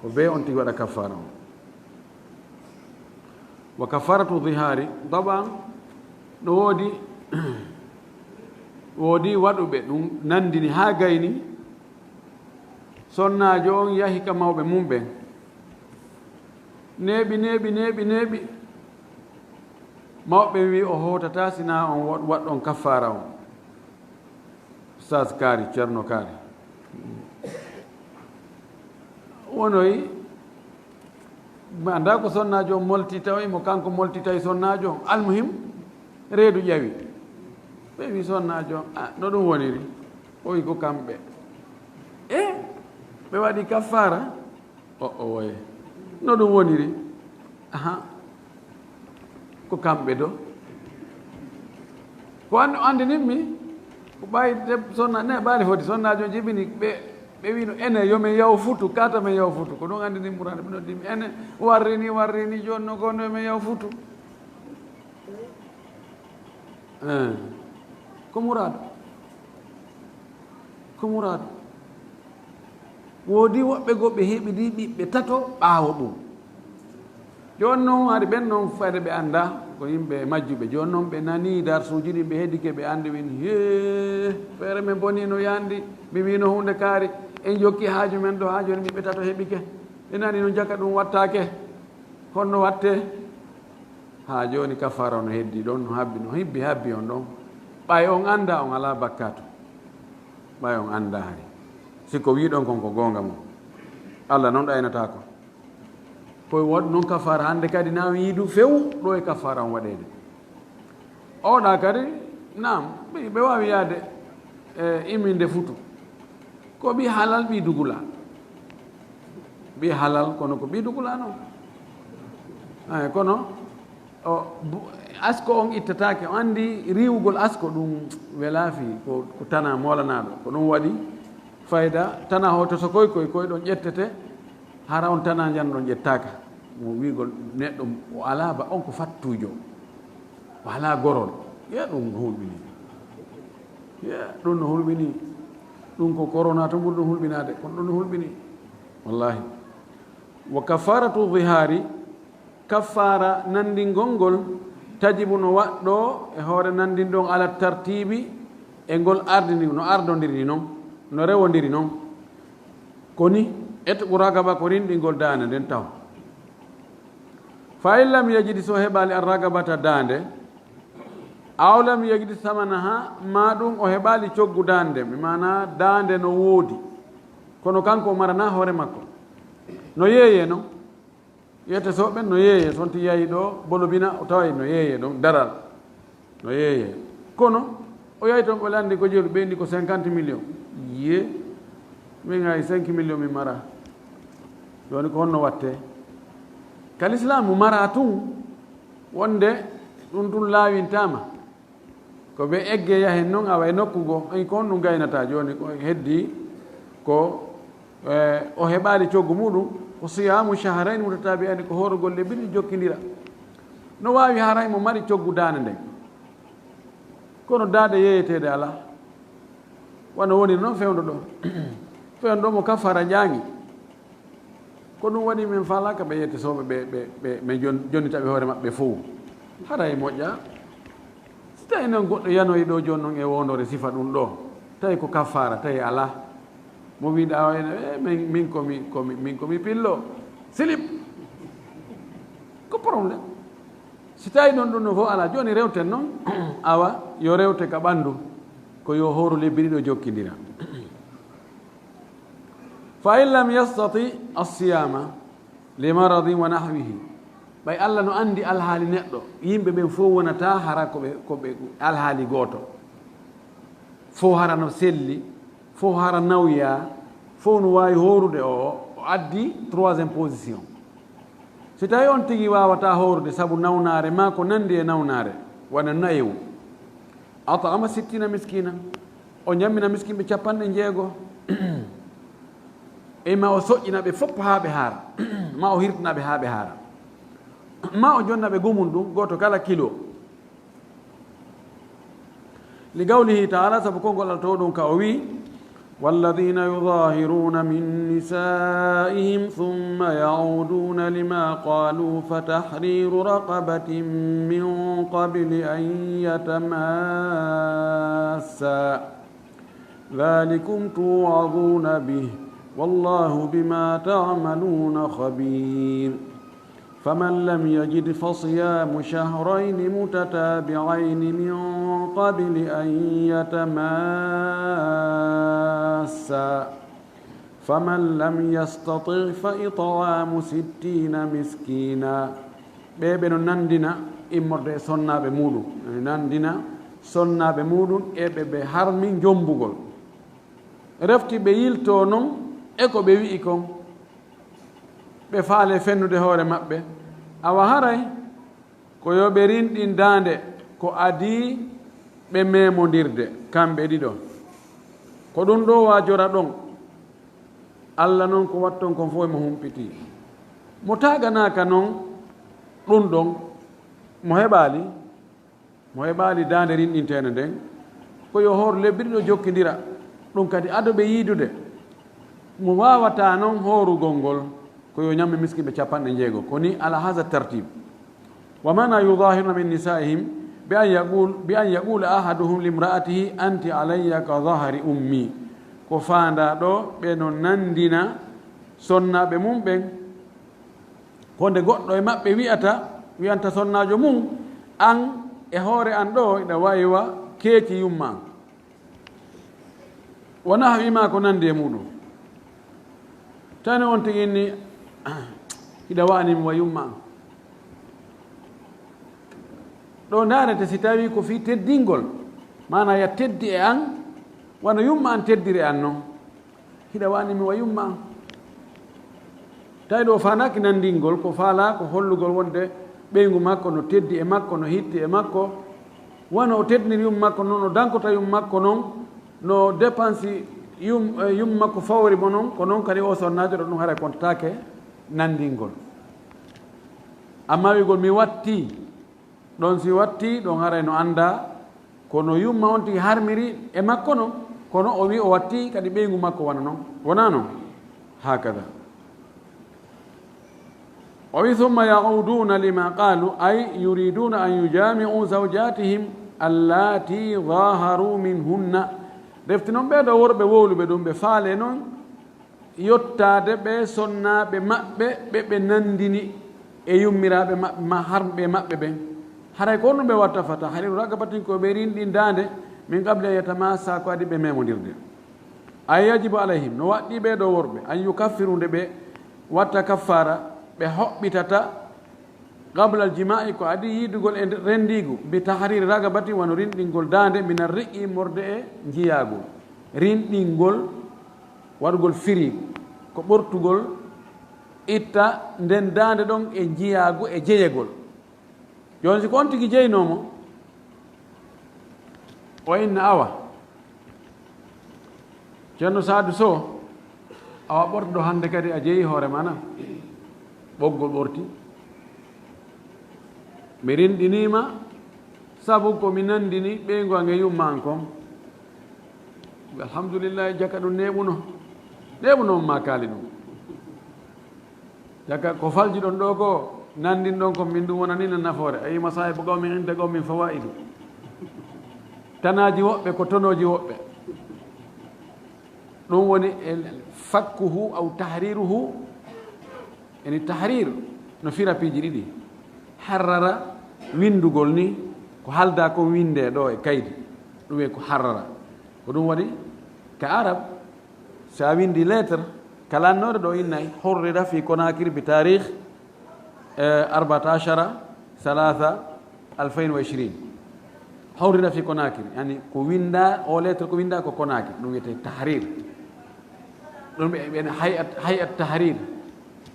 ko bee on tigi waɗa kaffaara on. Wa kafaratu dhihari, taban, no woodi, woodi waɗuɓe ɗum nandini haa gayni, sonnaajo on yahi ka mawɓe mum ɓen. Neeɓi, neeɓi, neeɓi, neeɓi. Mawɓe ɓen wi o hootataa sinaa on wa-, waɗɗon kaffaara on. Ustaas Kaari, Ceerno Kaari. Wonoyi, mi anndaa ko sonnaajo on molti, tawi mo kanko molti, tawi sonnaajo on. Almuhim, reedu ƴawi. Ɓe wi sonnaajo on, "Ah, no ɗum woniri?" O wi, "Ko kamɓe." E, ɓe waɗi kaffaara? O, o, woye. No ɗum woniri? Aha. Ko kamɓe do. Ko an-, anndinimmi, ko ɓay deb-, sonna-, ne, ɓaali foti, sonnaajo on jibini ɓe, ɓe wino, "Ene, yo men yaw futu, kaata men yaw futu." Ko ɗum anndinimmi Muraad, ɓe noddimi, "Ene, warri ni, warri ni, jooni no ko no yo men yaw futu." Eh, ko Muraad. Ko Muraadu. Woodi woɓɓe goo ɓe heɓidi ɓiɓɓe tato ɓaawo ɗum. Jooni noon, hari ɓen noon fayde ɓe anndaa, ko yimɓe majjuɓe. Jooni noon ɓe nanii darsuuji ɗin, ɓe heddike, ɓe anndi win, hee, feere men bonii no yandi, mi wiino huunde kaari, en jokki haaju men ɗo, haa jooni ɓiɓɓe tato heɓike. Ɓe nanii no jaka ɗum wattaake. Honno wattee? Haa jooni kafaara on no heddii ɗon, no habbi, no hibbi habbi on ɗon. Ɓay on anndaa, on alaa bakkaatu. Ɓay on anndaa hari si ko wi'ɗon kon ko goonga mo. Allah non ɗaynataako. Ko waɗu non kafaara hannde kadi na on yiidu few ɗo e kafaara on waɗeede. Oɗa kadi, naam, ɓe ɓe waawi yaade e imminde futu. Ko ɓi halal, ɓi dugula. Ɓi halal, kono ko ɓi dugula non. Ay, kono o bu- asko on ittataake. O anndi riiwugol asko ɗum welaafi, ko, ko tana moolanaaɗo. Ko ɗum waɗi fayda tana hoto so koy koy koy ɗon ƴettete, hara on tana njan ɗon ƴettaaka. Mo wi'gol neɗɗo o alaa ba on ko fattuujo. O alaa gorol. Ya ɗum no hulɓini. Ya ɗum no hulɓini. Ɗum ko corona to ɓuri ɗum hulɓinaade. Kono ɗum no hulɓini. Wallahi. Wa kafaratu zihari, kafaara nanndingol ngol, tajibu no waɗɗo e hoore nanndinɗon ala tartibi e ngol ardini, no ardondiri non, no rewondiri non. Ko ni, etqu ragaba ko rinɗingol daande nden taw. Fa in lam yajidi so heɓaali ar ragabata daande, aw lam yajidi samanaha ma ɗum o heɓaali coggu daande, mi maana daande no woodi. Kono kanko o marana hoore makko. No yeeye non. Yete soɓe no yeeye, son ti yayi ɗo, bolobina o taway no yeeye ɗon, daral. No yeeye. Kono, o yahi toon, o landi ko jeeru, ɓeyndi ko cinquante millions. Yiye, min hay cinq millions min mara. Jooni ko honno watte? Ka lislaamu mara tun, wonde ɗum tun laawintaama. Ko ɓe egge yahen non, awa e nokku goo, en ko honɗum gaynata jooni? Ko heddi ko, eh, o heɓaali coggu muɗum, ko siyaamu shahrayni mutatabi'ayni, ko hoorugol lebbi ɗiɗi jokkindira. No waawi haray mo mari coggu daande nden. Kono daande yeeyeteede alaa. Wano woni non fewndo ɗo. Fewndo ɗo mo kaffara ƴaŋi. Ko ɗum waɗi min faalaaka ɓe yette sooɓe ɓe, ɓe, ɓe, ɓe jon-, jonnita ɓe hoore maɓɓe fow. Haray moƴƴa. Si tawi non goɗɗo yanoyi ɗo jooni non e wondore sifa ɗum ɗo, tawi ko kaffara, tawi alaa. Mo wiɗa o ene, "Eh, min, min ko mi, ko mi, min ko mi pillo. Silip." Ko problème. Si tawi non ɗum no fof alaa, jooni rewten non, awa, yo rewte ka ɓanndu, ko yo hooru lebbi ɗiɗo jokkindira. Fa in lam yastati as-siyama li maradin wa nahwihi. Ɓay Allah no anndi alhaali neɗɗo, yimɓe ɓen fof wonata hara ko ɓe, ko ɓe alhaali gooto. Fof hara no selli, fof hara nawya, fof no waawi hoorude o, o addi troisième position. Si tawi on tigi waawata hoorude sabu nawnaare maa ko nanndi e nawnaare, wano nayewu, at'ama sittina miskina, o ñammina miskinɓe capanɗe jeego. E ma o soƴƴina ɓe fof haa ɓe haara, ma o hirtina ɓe haa ɓe haara, ma o jonna ɓe gumun ɗum, gooto kala kilo. Li qawlihi ta'ala, sabu konngol Allah to ɗum ka o wi, "Walladhina yudhahiruna min nisa'ihim thumma ya'uduna lima qalu fa tahriru raqabatin min qabli an yatamassa. Dhalikum tu'adhuna bih. Wallahu bima ta'maluna khabir." فمن لم يجد فصيام شهرين متتابعين من قبل أن يتماسا، فمن لم يستطع فإطعام ستين مسكينا. Ɓe ɓe no nanndina immorde e sonnaaɓe muuɗum, no nanndina sonnaaɓe muuɗum e ɓe ɓe harmi jommbugol. Refti ɓe yiltoo non e ko ɓe wi'i kon. Ɓe faale fennude hoore maɓɓe, awa haray ko yo ɓe rinɗin daande ko adii ɓe meemondirde kamɓe ɗiɗo. Ko ɗum ɗoo waajora ɗon. Alla non ko watton kon fof e mo humpitii. Mo taaganaaka non ɗum ɗon, mo heɓaali, mo heɓaali daande rinɗinteende nden, ko yo hoor lebbi ɗiɗo jokkindira, ɗum kadi ado ɓe yiidude. Mo waawataa non hoorugol ngol, ko yo ñamme miskinɓe capanɗe jeego. Ko ni ala haza tartib. Wa mana yudahirna min nisaihim bi an yaqul, bi an yaqula ahaduhum limraatihi anti alayya ka dahri ummi. Ko faandaa ɗo, ɓe no nanndina sonnaaɓe mum ɓen. Ko nde goɗɗo e maɓɓe wi'ata, wi'anta sonnaajo mum, "An e hoore an ɗo, iɗa waywa keeci yumma an." Wa nahwi ma, ko nandi e muɗum. Tani on tigi inni, hiɗa wa'ani mi wa yumma an. Ɗo ndaarete si tawi ko fii teddingol, maana ya teddi e an, wano yumma an teddiri e an non. Hiɗa wa'ani mi wa yumma an. Tawi ɗo faandaaki nandingol, ko faalaa ko hollugol wonde ɓeyngu makko no teddi e makko, no hitti e makko, wano o teddiniri yumma makko non, no dankota yumma makko non, no dépense yum-, eh, yumma makko fawori mo non, ko non kadi o sonnaajo ɗo ɗum haray kontataake nandingol. Amma wi'ugol mi watti, ɗon si watti, ɗon haray no anndaa, kono yumma on tigi harmiri e makko non, kono o wi o watti kadi ɓeyngu makko wano non. Wonaa non? Hakada. O wi, "Summa ya'uduna lima qalu, ay yuriduna an yujami'u zawjatihim allati zaharu minhunna." Refti non ɓee ɗo worɓe wowluɓe ɗum, ɓe faale non yottaade ɓe sonnaaɓe maɓɓe ɓe ɓe nandini e yummiraaɓe maɓɓe ma harmɓe maɓɓe ɓen. Haray ko honɗum ɓe watta? Fa tahriru raqabatin, ko ɓe rinɗindaande, min qabli an yatamassa, ko adi ɓe memondirde. Ay yajibu alayhim, no waɗɗii ɓee ɗo worɓe, an yukaffiru, nde ɓe watta kaffaara, ɓe hoɓɓitata qabla al jima'i, ko adi yiidugol e rendiigu, bi tahriri raqabati, wano rinɗingol daande, min ar riqi, immorde e njiyaagu. Rinɗingol, waɗugol firi, ko ɓortugol, itta nden daande ɗon e njiyaagu e jeyegol. Jooni, si ko on tigi jeynoo mo, o inna, "Awa, Ceerno Saadu Sow, awa ɓorto ɗo hannde kadi a jeyi hoore ma na? Ɓoggol ɓorti. Mi rinɗinii ma sabu ko mi nanndini ɓeyngu an e yumma an kon." Alhamdulillahi, jaka ɗum neeɓuno. Neeɓuno on ma kaali ɗum. Jaka ko falji ɗon ɗo ko nanndin ɗon ko min ɗum wonani na nafoore. Ayi, masaahibu qawmin inda qawmin fawaidu. Tanaaji woɓɓe ko tonooji woɓɓe. Ɗum woni el-, fakkuhu aw tahriruhu, yani tahrir no fira piiji ɗiɗi. Harrara, winndugol ni, ko halda kon winndee ɗo e kaydi. Ɗum wiye ko harrara. Ko ɗum waɗi ka Arab, so a winndi lettre, ka lannoore ɗo innay, hurrira fi Conakry bi taarikh, eh, arbata ashara thalatha alfayn wa ishrin. Hurrira fi Conakry, yani ko winnda, o lettre ko winnda ko Conakry, ɗum wiyetee tahrir. Ɗum ɓe, ɓe hay'at, hay'at tahrir.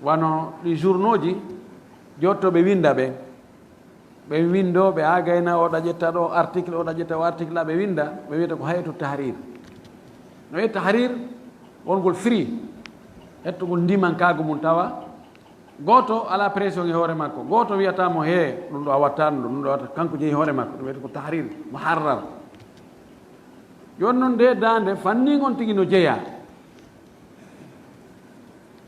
Wano ɗi journaux ji, jottooɓe winnda ɓe. Ɓe winndoo, ɓe aagayna, o ɗaƴetta ɗo article, o ɗaƴetta o article, ɓe winnda, ɓe wiyata ko hay'atu tahrir. No e tahrir, wongol free, hettugol ndimankaagu mum tawa. Gooto alaa pression e hoore makko. Gooto wiyata mo, "Hee, ɗum ɗo a wattaano ɗum, ɗum ɗo a watta." Kanko jeyi hoore makko, ɗum wiyata ko tahrir, muharrar. Jooni noon, nde daande fannin on tigi no jeyaa.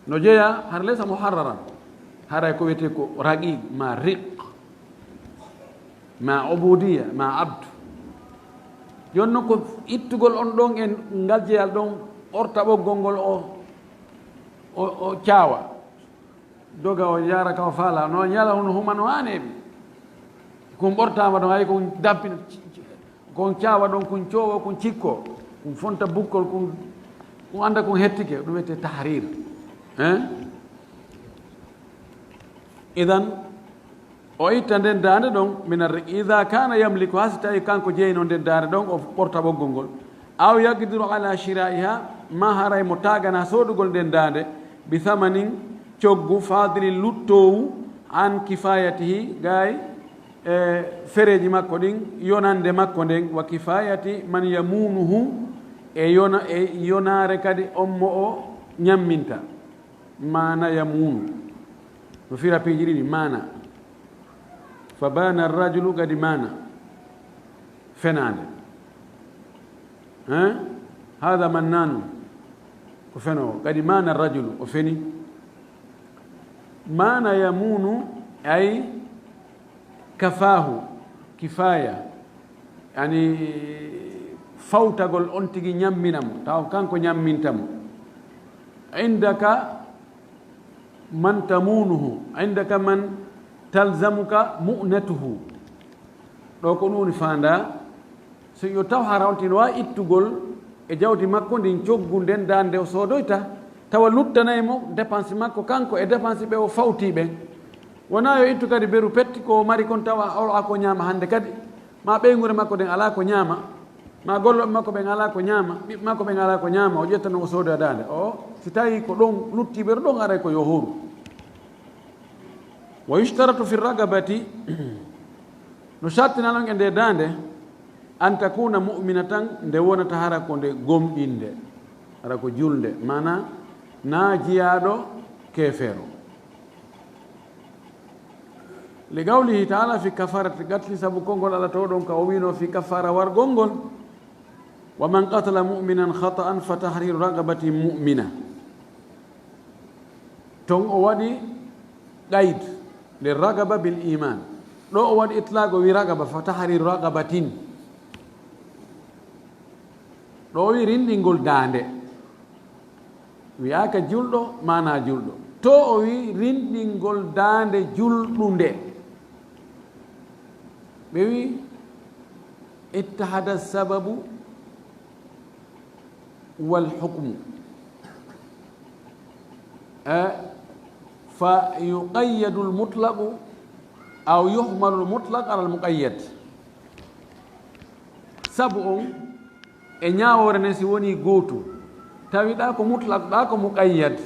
No jeyaa, har laysa muharraran. Haray ko wiyetee ko raqiq, ma riq, ma ubudiya, ma abd. Jooni noon ko ittugol on ɗon e ngal jeyal ɗon, ɓorta ɓoggol ngol o, o, o caawa. Doga o yaara ka o faala. No ñala hono huma no haani e ɓe. Kun ɓortaama ɗon, hay kun dappina, kun caawa ɗon, kun coowo, kun cikko, kun fonta bukkol, kun, kun annda kun hettike, ɗum wiyetee tahrir. Hein? Idan, o itta nden daande ɗon, min arriqi, ida kana yamliku, haa si tawi kanko jeyno nden daande ɗon, o ɓorta ɓoggol ngol. Aw yaqdiru ala shira'iha, ma haray mo taagana soodugol nden daande, bi thamanin, coggu, fadilin, luttoowu, an kifayatihi, gay, e fereeji makko ɗin, yonande makko nden, wa kifayati man yamunuhu, e yona-, e yonaare kadi on mo o ñamminta. Mana yamunu. No fira piiji ɗiɗi, mana. Fa bana rajulu, kadi mana. Fenaande. Hein? Hada mannanu. Ko fenoowo. Kadi mana rajulu, o feni. Mana yamunu, ay kafahu, kifaya. Yani, fawtagol on tigi ñammina mo, taw kanko ñamminta mo. Indaka man tamunuhu, indaka man talzamuka mu'natuhu. Ɗo ko ɗum woni faanda, so yo taw hara on tigi no waawi ittugol e jawdi makko ndin coggu nden daande o soodoyta, tawa luttanay mo dépense makko kanko e dépense ɓe o fawtii ɓen. Wonaa yo ittu kadi beru petti ko o mari kon tawa o alaa ko ñaama hannde kadi, ma ɓeynguure makko ɗen alaa ko ñaama, ma gollooɓe makko ɓen alaa ko ñaama, ɓiɓɓe makko ɓen alaa ko ñaama, o ƴetta non o soodoya daande. O, si tawii ko ɗon lutti beru ɗon, aray ko yo hooru. Wa yushtaratu fi ragabati, no sartina non e nde daande, an takuna mu'minatan, nde wonata hara ko nde gomɗinde, hara ko julnde, maana na jiyaaɗo keefeero. Li qawlihi ta'ala fi kafarati qatli, sabu konngol Allah to ɗon ka o wiino fi kafara wargol ngol, wa man qatala mu'minan khata'an fa tahriru raqabatin mu'mina. Ton o waɗi qayd nde ragaba bil iman. Ɗo o waɗi itlaq, o wi ragaba, fa tahriru raqabatin. Ɗo o wi rinɗingol daande. Wi'aaka julɗo, maana julɗo. To o wi rinɗingol daande julɗunde. Ɓe wi ittahada sababu wal hukmu. Eh, fa yuqayyadu al mutlaqu aw yuhmalu al mutlaq ala al muqayyad. Sabu on e ñaawoore nden si woni gootu, tawi ɗa ko mutlaq, ɗa ko muqayyad,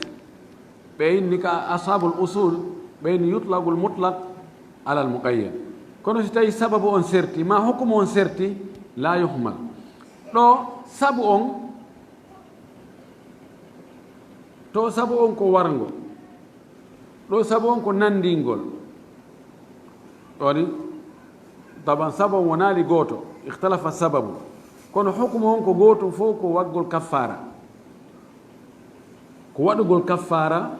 ɓe inni ka ashabul usul, ɓe inni yutlaqul mutlaq alal muqayyad. Kono si tawi sababu on serti, ma hukumu on serti, la yuhmal. Ɗo sabu on, to sabu on ko warngo, ɗo sabu on ko nanndingol. Ɗoni, taban sabu on wonaali gooto, ikhtalafa sababu. Kono hukumu on ko gootum fof ko waɗgol kaffaara. Ko waɗugol kaffaara,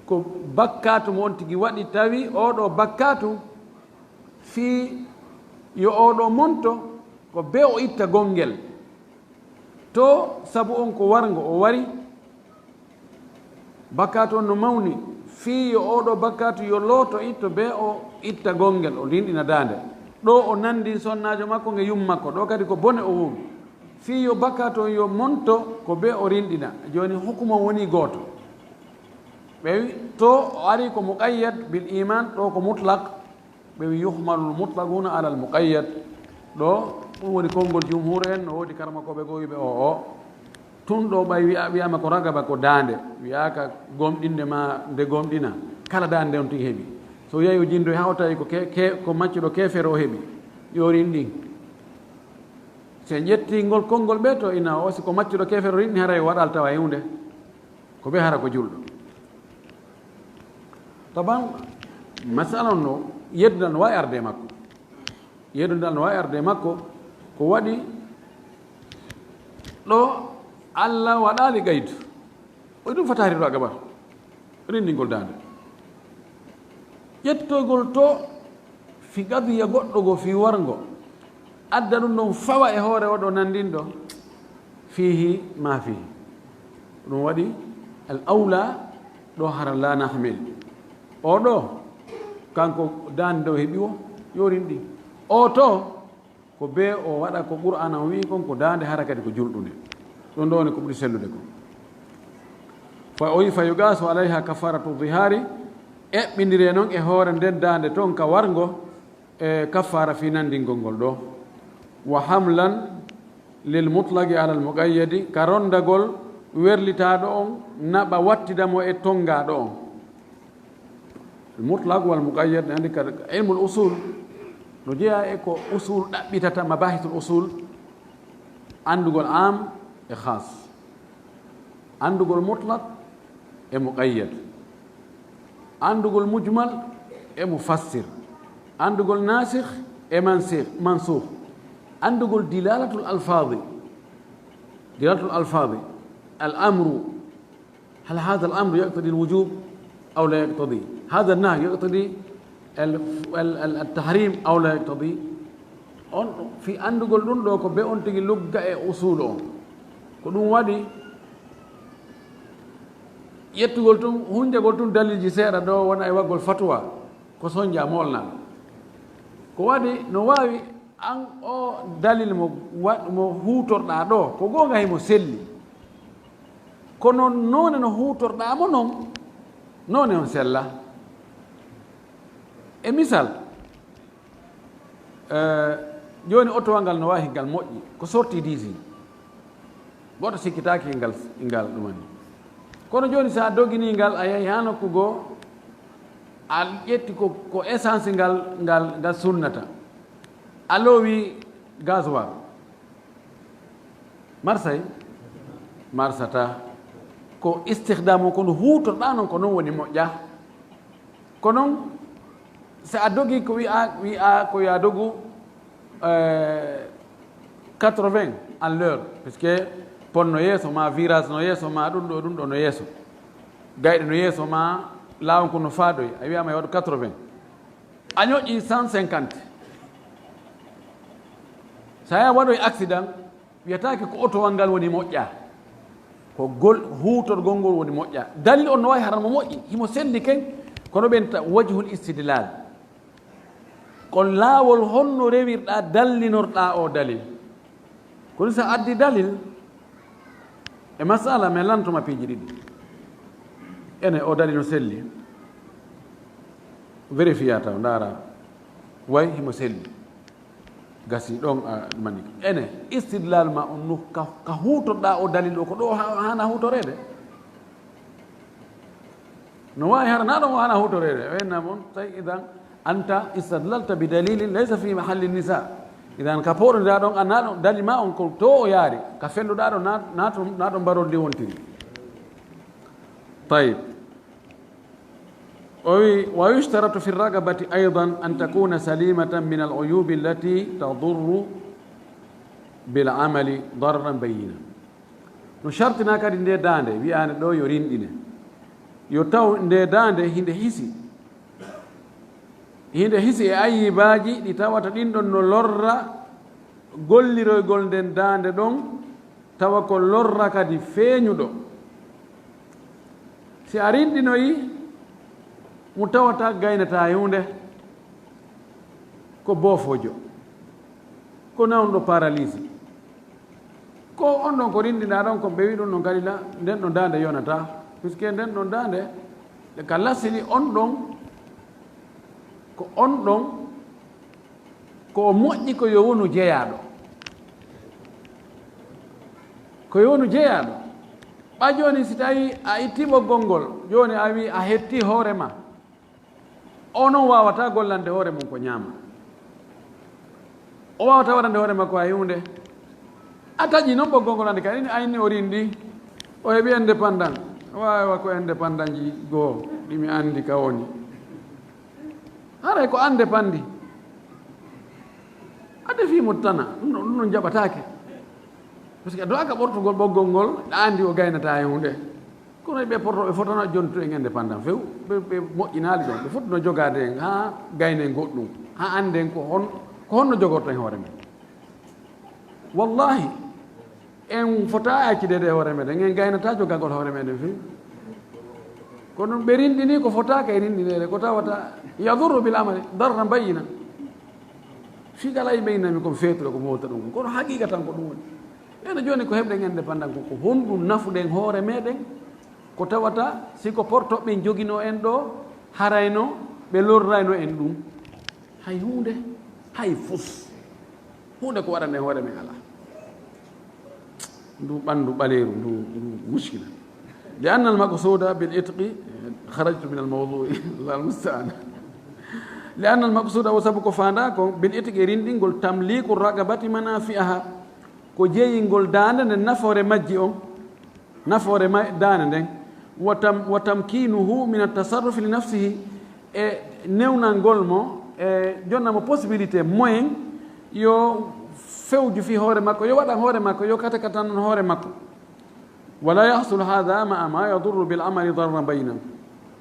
ko bakkaatu mo on tigi waɗi, tawi oo ɗoo bakkaatu fii yo oo ɗoo monto, ko bee o itta gonngel. To sabu on ko warngo, o wari, bakkaatu on no mawni, fii yo oo ɗoo bakkaatu yo looto itto bee o itta gonngel, o rinɗina daande. Ɗo o nanndin sonnaajo makko nge yumma makko, ɗo kadi ko bone o wowi. Fii yo bakkaatu on yo monto ko bee o rinɗina. Jooni hukumu on woni gooto. Ɓe wi, to o ari ko muqayyad bil iman, ɗo ko mutlaq. Ɓe wi yuhmalul mutlaquna alal muqayyad. Ɗo ɗum woni konngol jumhur en, no woodi karmakooɓe goo wiɓe o, o. Tun ɗo ɓay wi'a, wi'ama ko ragaba ko daande, wi'aaka gomɗinde ma nde gomɗina. Kala daande on tigi heɓi. So yahi o jindo ha o tawi ko ke, ke, ko maccuɗo keefeero o heɓi. Yo rinɗin. Si en ƴetti ngol konngol ɓe to ina o, si ko maccuɗo keefeero rinɗi haray waɗal tawa e huunde. Ko ɓe hara ko julɗo. Taban, masala on no, yeddungal no waawi arde e makko. Yeddungal no waawi arde e makko, ko waɗi ɗo Allah waɗaali qaydu. O ɗum fataari ɗo a gaɓa. Rinndingol daande. Ƴettogol to fi qadiya goɗɗo go fi warngo. Adda ɗum ɗon fawa e hoore o ɗo nanndinɗo. Fiihi ma fiihi. Ɗum waɗi al awla ɗo hara la nahmil. O ɗo, kanko daande ɗo heɓi o, yo rinɗi. O to, ko bee o waɗa ko Qur'aana on wi'i kon, ko daande hara kadi ko julɗunde. Ɗum ɗo woni ko ɓuri sellude kon. Fa o wi, fa yuqasu alayha kafaratu dhihari, eɓɓindire noon e hoore nden daande toon ka warngo, e kafaara fii nanndingol ngol ɗo. Wa hamlan lil mutlaqi alal muqayyadi, ka ronndagol werlitaaɗo on, naɓa wattida mo e tonngaaɗo on. Mutlaq wal muqayyad, ne anndi ka ilmul usul, no jeyaa e ko usul ɗaɓɓitata, mabahisul usul, anndugol am e khas, anndugol mutlaq e muqayyad, anndugol mujmal e mufassir, anndugol nasikh e mansir-, mansukh, anndugol dilalatul alfadi, dilalatul alfadi, al amru, هل هذا الأمر يقتضي الوجوب أو لا يقتضي؟ هذا النهي يقتضي ال-، ال-، ال-، التحريم أو لا يقتضي؟ On fi anndugol ɗum ɗo ko be on tigi lugga e usul on. Ko ɗum waɗi ƴettugol tun, hunjagol tun dalilji seeɗa ɗo wona e waggol fatwa, ko sonja molna. Ko waɗi no waawi An o dalil mo wa-, mo huutorɗaa ɗoo, ko goonga himo selli. Kono noone no huutorɗaa mo non, noone on sella. E misal, eh, jooni otowal ngal no waawi ngal moƴƴi, ko sorti D C. Gooto sikkitaaki ngal, ngal ɗumani. Kono jooni, so a doginii ngal, a yahi haa nokku goo, a ƴetti ko, ko essence ngal, ngal, ngal sunnata. A loowi gasoil. Marsay? Marsata. Ko istihdaamu, ko no huutorɗaa non, ko non woni moƴƴa. Ko non, so a dogi ko wi'a, wi'a ko yo a dogu, eh, quatre-vingts en l'heure, puisque pon no yeeso ma, virage no yeeso ma, ɗum ɗo, ɗum ɗo no yeeso. Gayɗe no yeeso ma, laawol ko no faadoyi, a wi'ama yo waɗu quatre-vingts. A ñoƴƴi cent cinquante. So a waɗoyi accident, wiyataake ko otowal ngal woni moƴƴa. Ko gol-, huutorgol ngol woni moƴƴa. Dalil on no waawi hara mo moƴƴi, himo selli ken, kono ɓen ta-, wajhul istidlal. Ko laawol honno rewirɗaa, dallinorɗaa o dalil. Kono so a addi dalil, e masala, mi lantuma piiji ɗiɗi. Ene, o dalil no selli. Vérifiya taw, ndaara. Way, himo selli. Gasi ɗon a mani. Ene, istidlal ma on no ka, ka huutorɗaa o dalil o, ko ɗo ha-, hana huutoreede? No waawi hara na ɗon o hana huutoreede. O yenna mon, tawi idan anta istadlalta bi dalilin laysa fi mahalli nisa. Idan ka pooɗondiraa ɗon, a na ɗon, dalil ma on ko to o yaari. Ka felluɗaa ɗon na, na to, na ɗon mbarol ndi wontiri. Tayyib. O wi, "Wa yushtaratu fi ragabati aydan an takuna salimatan min al uyubi allati tadurru bil amali darran bayyina." No shartina kadi nde daande, wi'aande ɗo yo rinɗine. Yo taw nde daande hinde hisi. Hinde hisi e ayyibaaji ɗi tawata ɗin ɗon no lorra golliroygol nden daande ɗon, tawa ko lorra kadi feeñuɗo. Si a rinɗinoyi, mo tawata gaynata e huunde, ko boofoojo, ko nawnuɗo paralysie. Ko on ɗon ko rinɗinɗaa ɗon, ko ɓe wi ɗum ɗon kadi la, nden ɗon daande yonata. Puisque nden ɗon daande, ka lasili on ɗon, ko on ɗon, ko o moƴƴi ko yo wonu jeyaaɗo. Ko yo wonu jeyaaɗo. Ɓa jooni, si tawi a itti ɓoggol ngol, jooni a wi a hetti hoore ma. O non waawata gollande hoore mum ko ñaama. O waawata waɗande hoore makko hay huunde. A taƴi non ɓoggol ngol, andi kadi a inni o rinɗi. O heɓi indépendant. Waawa ko indépendant ji goo ɗi mi andi ka woni. Haray ko an dépandi. A defi mo tana, ɗum ɗon, ɗum ɗon jaɓataake. Parce que a do'aka ɓortugol ɓoggol ngol, ɗa andi o gaynata e huunde. Kono ɓe porto, ɓe fotano jontu en indépendant few, ɓe, ɓe moƴƴinaali ɗon, ɓe foti no jogaade en haa gaynen goɗɗum, haa annden ko hon, ko honno jogorto en hoore men. Wallahi, en fota accideede e hoore meɗen, en gaynata jogagol hoore meɗen few. Kono ɓe rinɗini ko fotaaka e rinɗineede, ko tawata yadurru bil amali darran bayyina. Fii kala yimɓe innami kon feetuɗo ko mowta ɗum, kono haqiqa tan ko ɗum woni. Ɓeɗo jooni ko heɓɗen indépendant ko, ko honɗum nafuɗen hoore meɗen, ko tawata si ko portoɓe joginoo en ɗo, harayno ɓe lorrayno en ɗum. Hay huunde, hay fus. Huunde ko waɗande hoore men alaa. Ndu ɓanndu ɓaleeru, ndu, ndu muskila. Li anna al maqsuda bil itqi, kharajtu min al mawdui, Allahu al musta'an. Li anna al maqsuda, o sabu ko faandaa ko, bil itqi, rinɗingol, tamliku raqabati manafi'aha, ko jeeyingol daande nden nafoore majji on, nafoore ma-, daande nden, wa tam-, wa tamkinuhu min at-tasarrufi li nafsihi, e newnangol mo, e jonna mo possibilité, moyen, yo fewju fii hoore makko, yo waɗan hoore makko, yo katakatanan hoore makko. Wala yahsul hadha ma'a ma yadurru bil amali darran bayyina.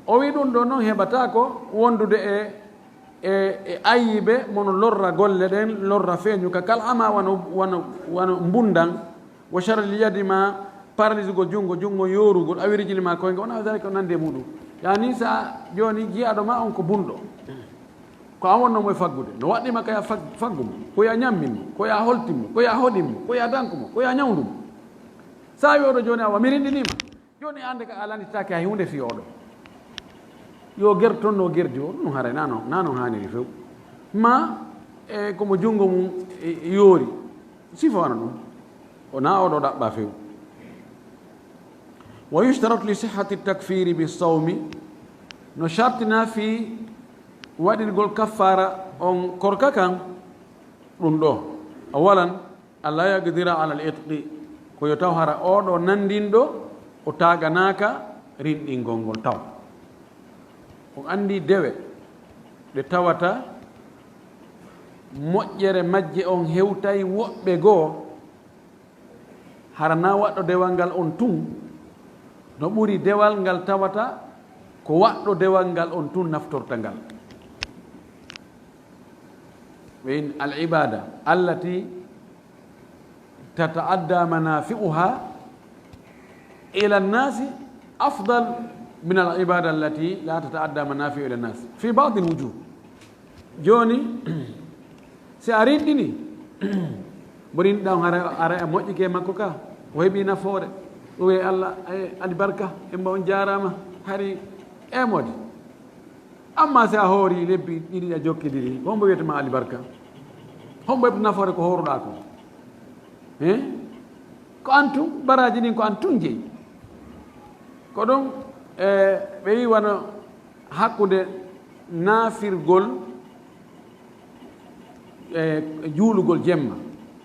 O wi ɗum ɗo noon heɓata ko wondude e e, e ayibe mono lorra golle ɗen, lorra feeñu ka kal ama wano, wano, wano mbundan, wo sharli yadi ma paralysegol junngo, junngo yoorugol, awi rijli ma koynge, wona dalika ko nandi e muɗum. Yani sa jooni jiyaaɗo ma on ko bunɗo. Ko an wonnoo mo e faggude. No waɗɗii ma ka ya fag-, faggu mo, ko ya ñammin mo, ko ya holtin mo, ko ya hoɗin mo, ko ya danku mo, ko ya ñawndu mo. So a wi oɗo jooni, awa, mi rinɗinii ma. Jooni an de ka a lannditaake hay huunde fii oɗo. Yo ger toon no gerdi o, ɗum haray naa noon, naa noon haaniri few. Ma, e, ko mo junngo mum, e, e yoori. Sifo wano ɗum. O naa oɗo ɗaɓɓa few. Wa yushtaratu li sihhati takfiri bi sawmi. No shartina fii waɗirgol kaffaara on korka kan ɗum ɗo. Awalan, alla yaqdira ala al itqi. Ko yo taw hara oɗo nanndinɗo, o taaganaaka rinɗingol ngol taw. On anndi dewe ɗe tawata moƴƴere majje on hewtay woɓɓe goo, hara naa waɗɗo dewal ngal on tun, no ɓuri dewal ngal tawata ko waɗɗo dewal ngal on tun naftorta ngal. Ɓe in al ibada allati tataadda manafi'uha ila nnasi afdal min al ibada allati la tataadda manafi'u ila nnasi fi ba'd al wujuh. Jooni, si a rinɗini, mo rinɗa on, hara, hara a moƴƴike e makko ka, o heɓi nafoore, o wi'ay Alla, e, albarka, emma on jaaraama, hari e moodi. Amma si a hoori lebbi ɗiɗi a jokkidiri, ko hombo wiyata ma albarka? Hombo heɓta nafoore ko hooruɗaa kon? He? Ko an tun, baraaji ɗin ko an tun jeyi. Ko ɗum, e, ɓe yi wano hakkunde naafirgol, e, juulugol jemma,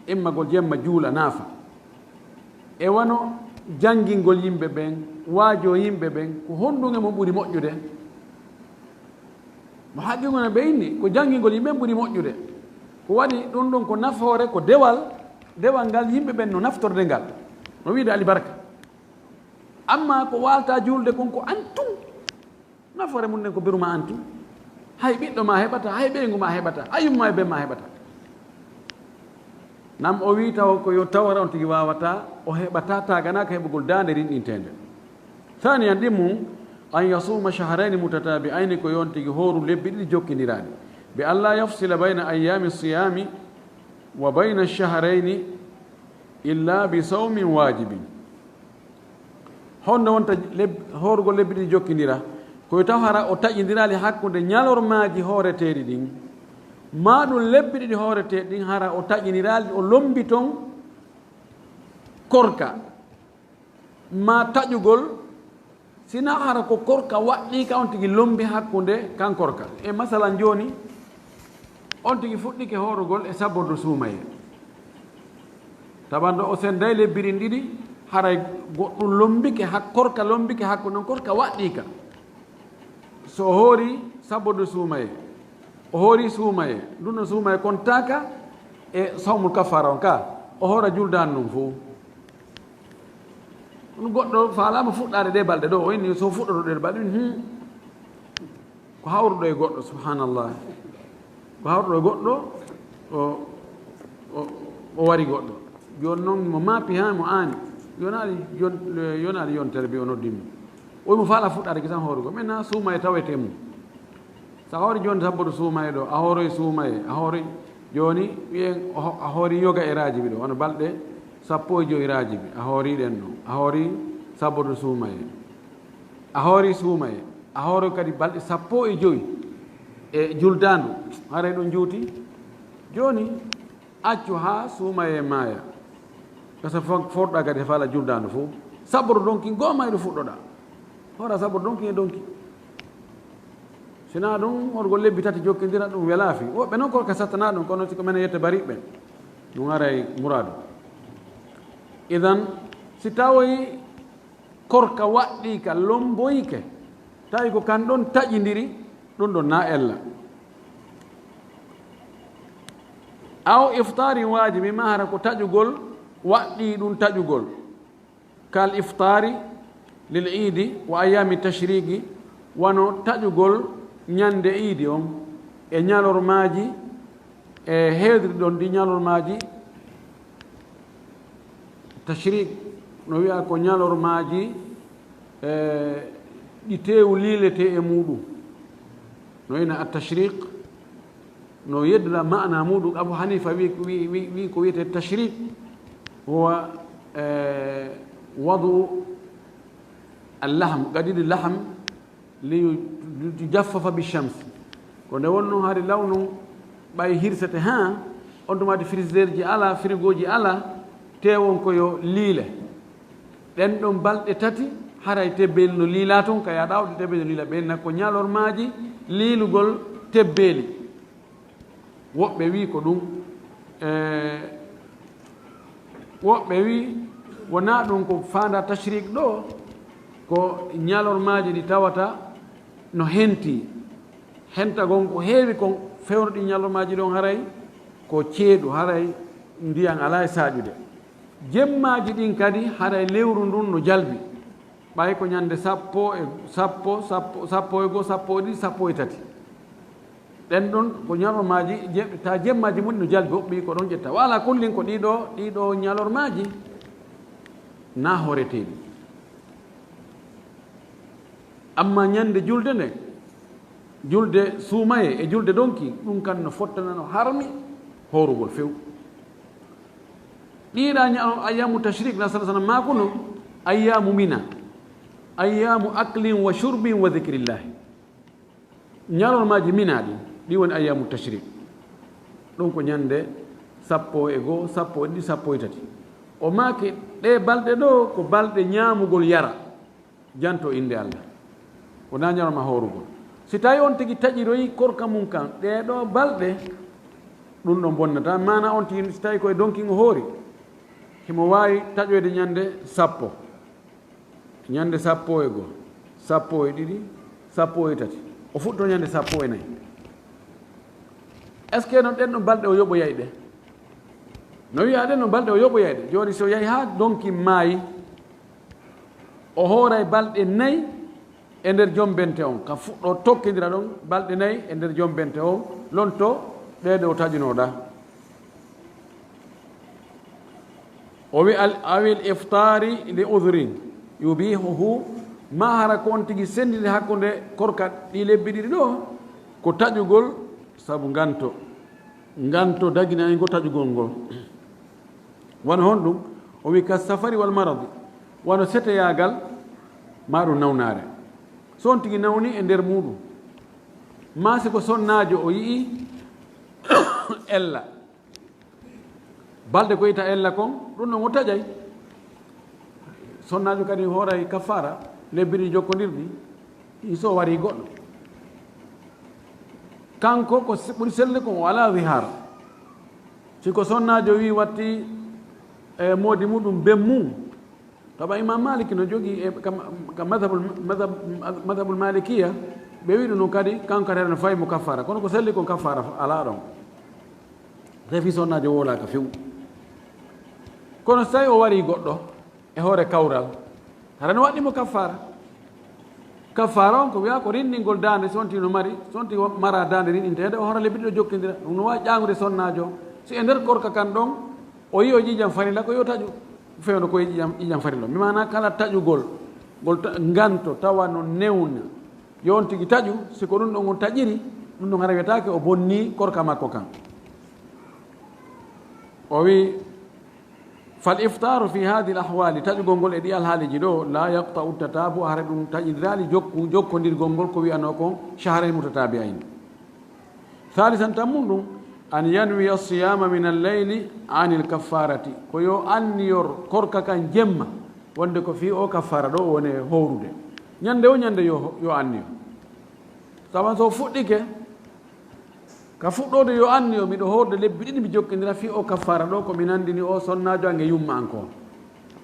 immagol jemma juula naafa, e wano janngingol yimɓe ɓen, waajoo yimɓe ɓen, ko honɗun e mo ɓuri moƴƴude? Mo haqqi ngon ɓe inni, ko janngingol yimɓe ɓen ɓuri moƴƴude. Ko waɗi ɗun ɗon ko nafoore, ko dewal, dewal ngal yimɓe ɓen no naftorde ngal. No wiide alibarka. Amma ko waalta juulde kon ko an tun. Nafoore mun nden ko beru ma an tun. Hay ɓiɗɗo ma heɓata, hay ɓeyngu ma heɓata, hay yumma e ben ma heɓata. Nam o wi taw ko yo tawara on tigi wawata, o heɓata taganaaka heɓugol daande rinɗinteende. Thaniyan, ɗimmum, an yasuma shahrayni mutatabi'ayni, ko yo on tigi hooru lebbi ɗiɗi jokkindiraaɗi. Bi an la yafsila bayna ayyami siyami wa bayna shahrayni illa bi sawmin wajibin. Honno wonta leb-, hoorugol lebbi ɗiɗi jokkindira? Ko yo taw hara o taƴindiraali hakkunde ñalormaaji hooreteeɗi ɗin, maa ɗum lebbi ɗiɗi hooreteeɗi ɗin hara o taƴindiraali, o lombi ton korka, maa taƴugol, si na hara ko korka waɗɗii ka on tigi lombi hakkunde kan korka. E masalan jooni, on tigi fuɗɗike hoorugol e sabordu suumayee. Tawa ɗo o sennday lebbi ɗin ɗiɗi, haray goɗɗum lombike hak-, korka lombike hakkunde on korka waɗɗii ka. So o hoori sabordu suumayee, o hoori suumayee, ɗum no suumayee kontaaka e sawmul kafaara on ka, o hoora juldaani ɗum fow. Ɗum goɗɗo faalaama fuɗɗaade ɗee balɗe ɗo, o inni so fuɗɗoto ɗee balɗe, hmm. Ko hawruɗo e goɗɗo, subhanallah. Ko hawruɗo e goɗɗo, o, o, o wari goɗɗo. Jooni noon mo maapi haa mo aani. Yonaali yon-, yonaali yontere bi o noddi mo. O wi mo faala fuɗɗaade kisan hoorugol. Maintenant, suumayee tawete mum. So a hoori jooni sabboro suumayee ɗo, a hooroy suumayee, a hooroy jooni wiyen o ho-, a hoori yoga e raajibi ɗo, wano balɗe sappo e jowi raajibi, a hoori ɗen ɗo, a hoori sabboro suumayee. A hoori suumayee, a hooroy kadi balɗe sappo e jowi e juldaandu, haray ɗum juuti. Jooni, accu haa suumayee maaya. Gasa fo-, fooɗɗaa kadi e faala juldaandu fow. Sabboro donki goo mayru fuɗɗoɗaa. Hoora sabboro donki e donki. Sinaa ɗum, hoorugol lebbi tati jokkindira ɗum welaa fii. Woɓɓe noon korka sattanaa ɗum, kono si ko menen yetta bariɓɓe. Ɗum haray muraadu. Idan, si tawoyi korka waɗɗii ka lomboyike, tawi ko kan ɗon taƴindiri, ɗum ɗon na ella. Aw iftaari waajibi, maa hara ko taƴugol waɗɗii ɗum taƴugol. Kal iftaari lil iidi wa ayyaami tashriqi, wano taƴugol ñande iidi on e ñalormaaji, e heedri ɗon ɗi ñalormaaji tashriq, no wi'a ko ñalormaaji, e, ɗi teewu liiletee e muuɗum. No ina at tashriq, No yeddira maana muɗum, Abu Hanifa wi, wi, wi, wi ko wiyetee tashrik, huwa, eh, wadu al-lahm, gadidi lahm, li yu-, yujaffafa bi shams. Ko nde wonno hari law non ɓay hirsete, ha, on tuma di frigidaire ji ala, frigo ji ala, tewon ko yo liile. Ɗen ɗon balɗe tati, haray tebbeeli no liila ton, ka yaɗa o tebbeeli no liila, ɓen na ko ñalormaaji liilugol tebbeeli. Woɓɓe wi ko ɗum, e, woɓɓe wi wonaa ɗum ko faanda tashrik ɗo, ko ñalormaaji ɗi tawata no henti. Hentagol ko heewi kon fewndo ɗi ñalormaaji ɗon haray ko ceeɗu, haray ndiyan alaa e saaƴude. Jemmaaji ɗin kadi haray lewru ndun no jalbi. Ɓay ko ñande sappo e, sappo, sappo, sappo e goo, sappo e ɗiɗi, sappo e tati. Ɗen ɗon ko ñalormaaji, je-, ta jemmaaji mun no jalbi, hoɓɓi ko ɗon ƴetta. Wa ala kullin ko ɗiɗo, ɗiɗo ñalormaaji na hooreteeɗi. Amma ñande julde nde, julde suumaye e julde donki, ɗum kan no fottana, no harmi hoorugol few. Ɗiɗa ña-, ayyamu tashrik, na sallallahu alaihi wasallam maakuno, ayyamu mina, ayyamu aklin wa shurbin wa dhikrillahi. Ñalormaaji mina ɗin, ɗi woni ayyamu tashrik. Ɗum ko ñande sappo e goo, sappo e ɗiɗi, sappo e tati. O maaki ɗe balɗe ɗo ko balɗe ñaamugol yara, janto innde Allah. Wonaa ñalorma hoorugol. Si tawi on tigi taƴiroyi korka mum kan, ɗee ɗoo balɗe, ɗum ɗon bonnata. Maana on tigi, si tawi ko e donkin o hoori, himo waawi taƴoyde ñande sappo. Ñande sappo e goo, sappo e ɗiɗi, sappo e tati. O fuɗɗo ñande sappo e nayi. Est-ce que non ɗen ɗon balɗe o yoɓoyay ɗe? No wiyaa ɗen ɗon balɗe o yoɓoyay ɗe. Jooni so yahi haa donki maayi, o hooray balɗe nayi e nder jombente on. Ka fuɗɗo tokkindira ɗon balɗe nayi e nder jombente on, lonto ɗee ɗe o taƴunoo ɗaa. O wi al-, awil iftaari li udhrin yubihuhu, ma hara ko on tigi senndiri hakkunde korka ɗi lebbi ɗiɗi ɗo, ko taƴugol sabu nganto. Nganto daginani ngo taƴugol ngol. Wano honɗum? O wi ka safari wal maradi, wano seteyaagal, ma ɗum nawnaare. So on tigi nawni e nder muɗum, ma si ko sonnaajo o yi'i ella, balɗe ko ita ella kon, ɗum ɗon o taƴay. Sonnaajo kadi hooray kafaara, lebbi ɗiɗi jokkondirɗi, so wari goɗɗo. Kanko ko se-, ɓuri selde kon o alaa zihaar. Si ko sonnaajo wi watti e moodi muɗum ben mum, tawa Imam Maliki no jogii e ka, ka madhabul, madhab, madhabul Malikiya, ɓe wi ɗum ɗum kadi, kanko kadi no fay mo kafaara. Kono ko selli kon kafaara alaa ɗon. Tawi fii sonnaajo wowlaaka few. Kono so tawi o wari goɗɗo e hoore kawral, hara no waɗɗi mo kafaara. Kafaara on ko wiyaa ko rinndingol daande, so on tigi no mari, so on tigi mara daande rinɗinteede, o hora lebbi ɗiɗo jokkindira. Ɗum no waawi ƴaaŋude sonnaajo. Si e nder korka kan ɗon, o yi'i o ƴiiƴam farilla ko yo taƴu. Fewndo ko e ƴiiƴam, ƴiiƴam farilla. Mi maana kala taƴugol, ngol ta-, nganto tawa no newna. Yo on tigi taƴu, si ko ɗum ɗon on taƴiri, ɗum ɗon hara wiyetaake o bonnii korka makko kan. O wi, fal iftaaru fi haadihi al ahwaali, taƴugol ngol e ɗi alhaaliji ɗo, la yaqta'u tataabu, hara ɗum taƴindiraali jokku, jokkondirgol ngol ko wiyanoo kon shahrayn mutatabi'ayn. Thaalithan, tammun ɗum, an yanwiya siyama min al layli anil kaffarati, ko yo anniyor korka kan jemma, wonde ko fii o kaffara ɗo woni hoorude. Ñande o ñande yo, yo anniyo. Saban so fuɗɗike, ka fuɗɗoode yo anniyo, miɗo hoorde lebbi ɗiɗi mi jokkindira fii o kaffara ɗo, ko mi nandini o sonnaajo an e yumma an ko.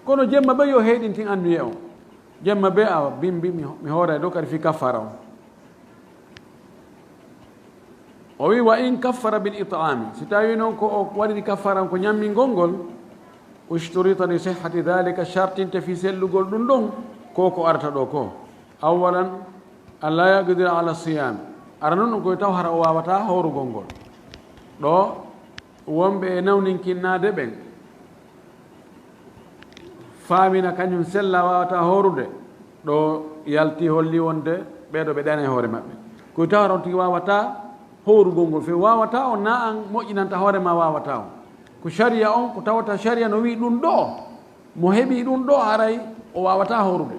Kono jemma ɓe yo heyɗintin anniye on. Jemma ɓe awa bimbi mi, mi hooray ɗo kadi fii kaffara on. O wi, wa in kaffara bil it'ami, si tawi noon ko o waɗiri kaffara on ko ñammingol ngol, ushturita li sihhati dhalika, shartinte fii sellugol ɗum ɗon, ko ko arata ɗo ko. Awwalan, an la yaqdira ala siyam. Ara noon ɗum koye taw hara o waawata hoorugol ngol. Ɗo wonɓe e nawninkinnaade ɓen, faamina kañum sella waawata hoorude, ɗo yalti holli wonde ɓeeɗo ɓe ɗaani e hoore maɓɓe. Ko tawa on tigi waawata hoorugol ngol few. Waawataa on, na an moƴƴinanta hoore ma, waawataa on. Ko sharia on, ko tawata sharia no wi'i ɗum ɗoo, mo heɓii ɗum ɗoo, haray o waawataa hoorude.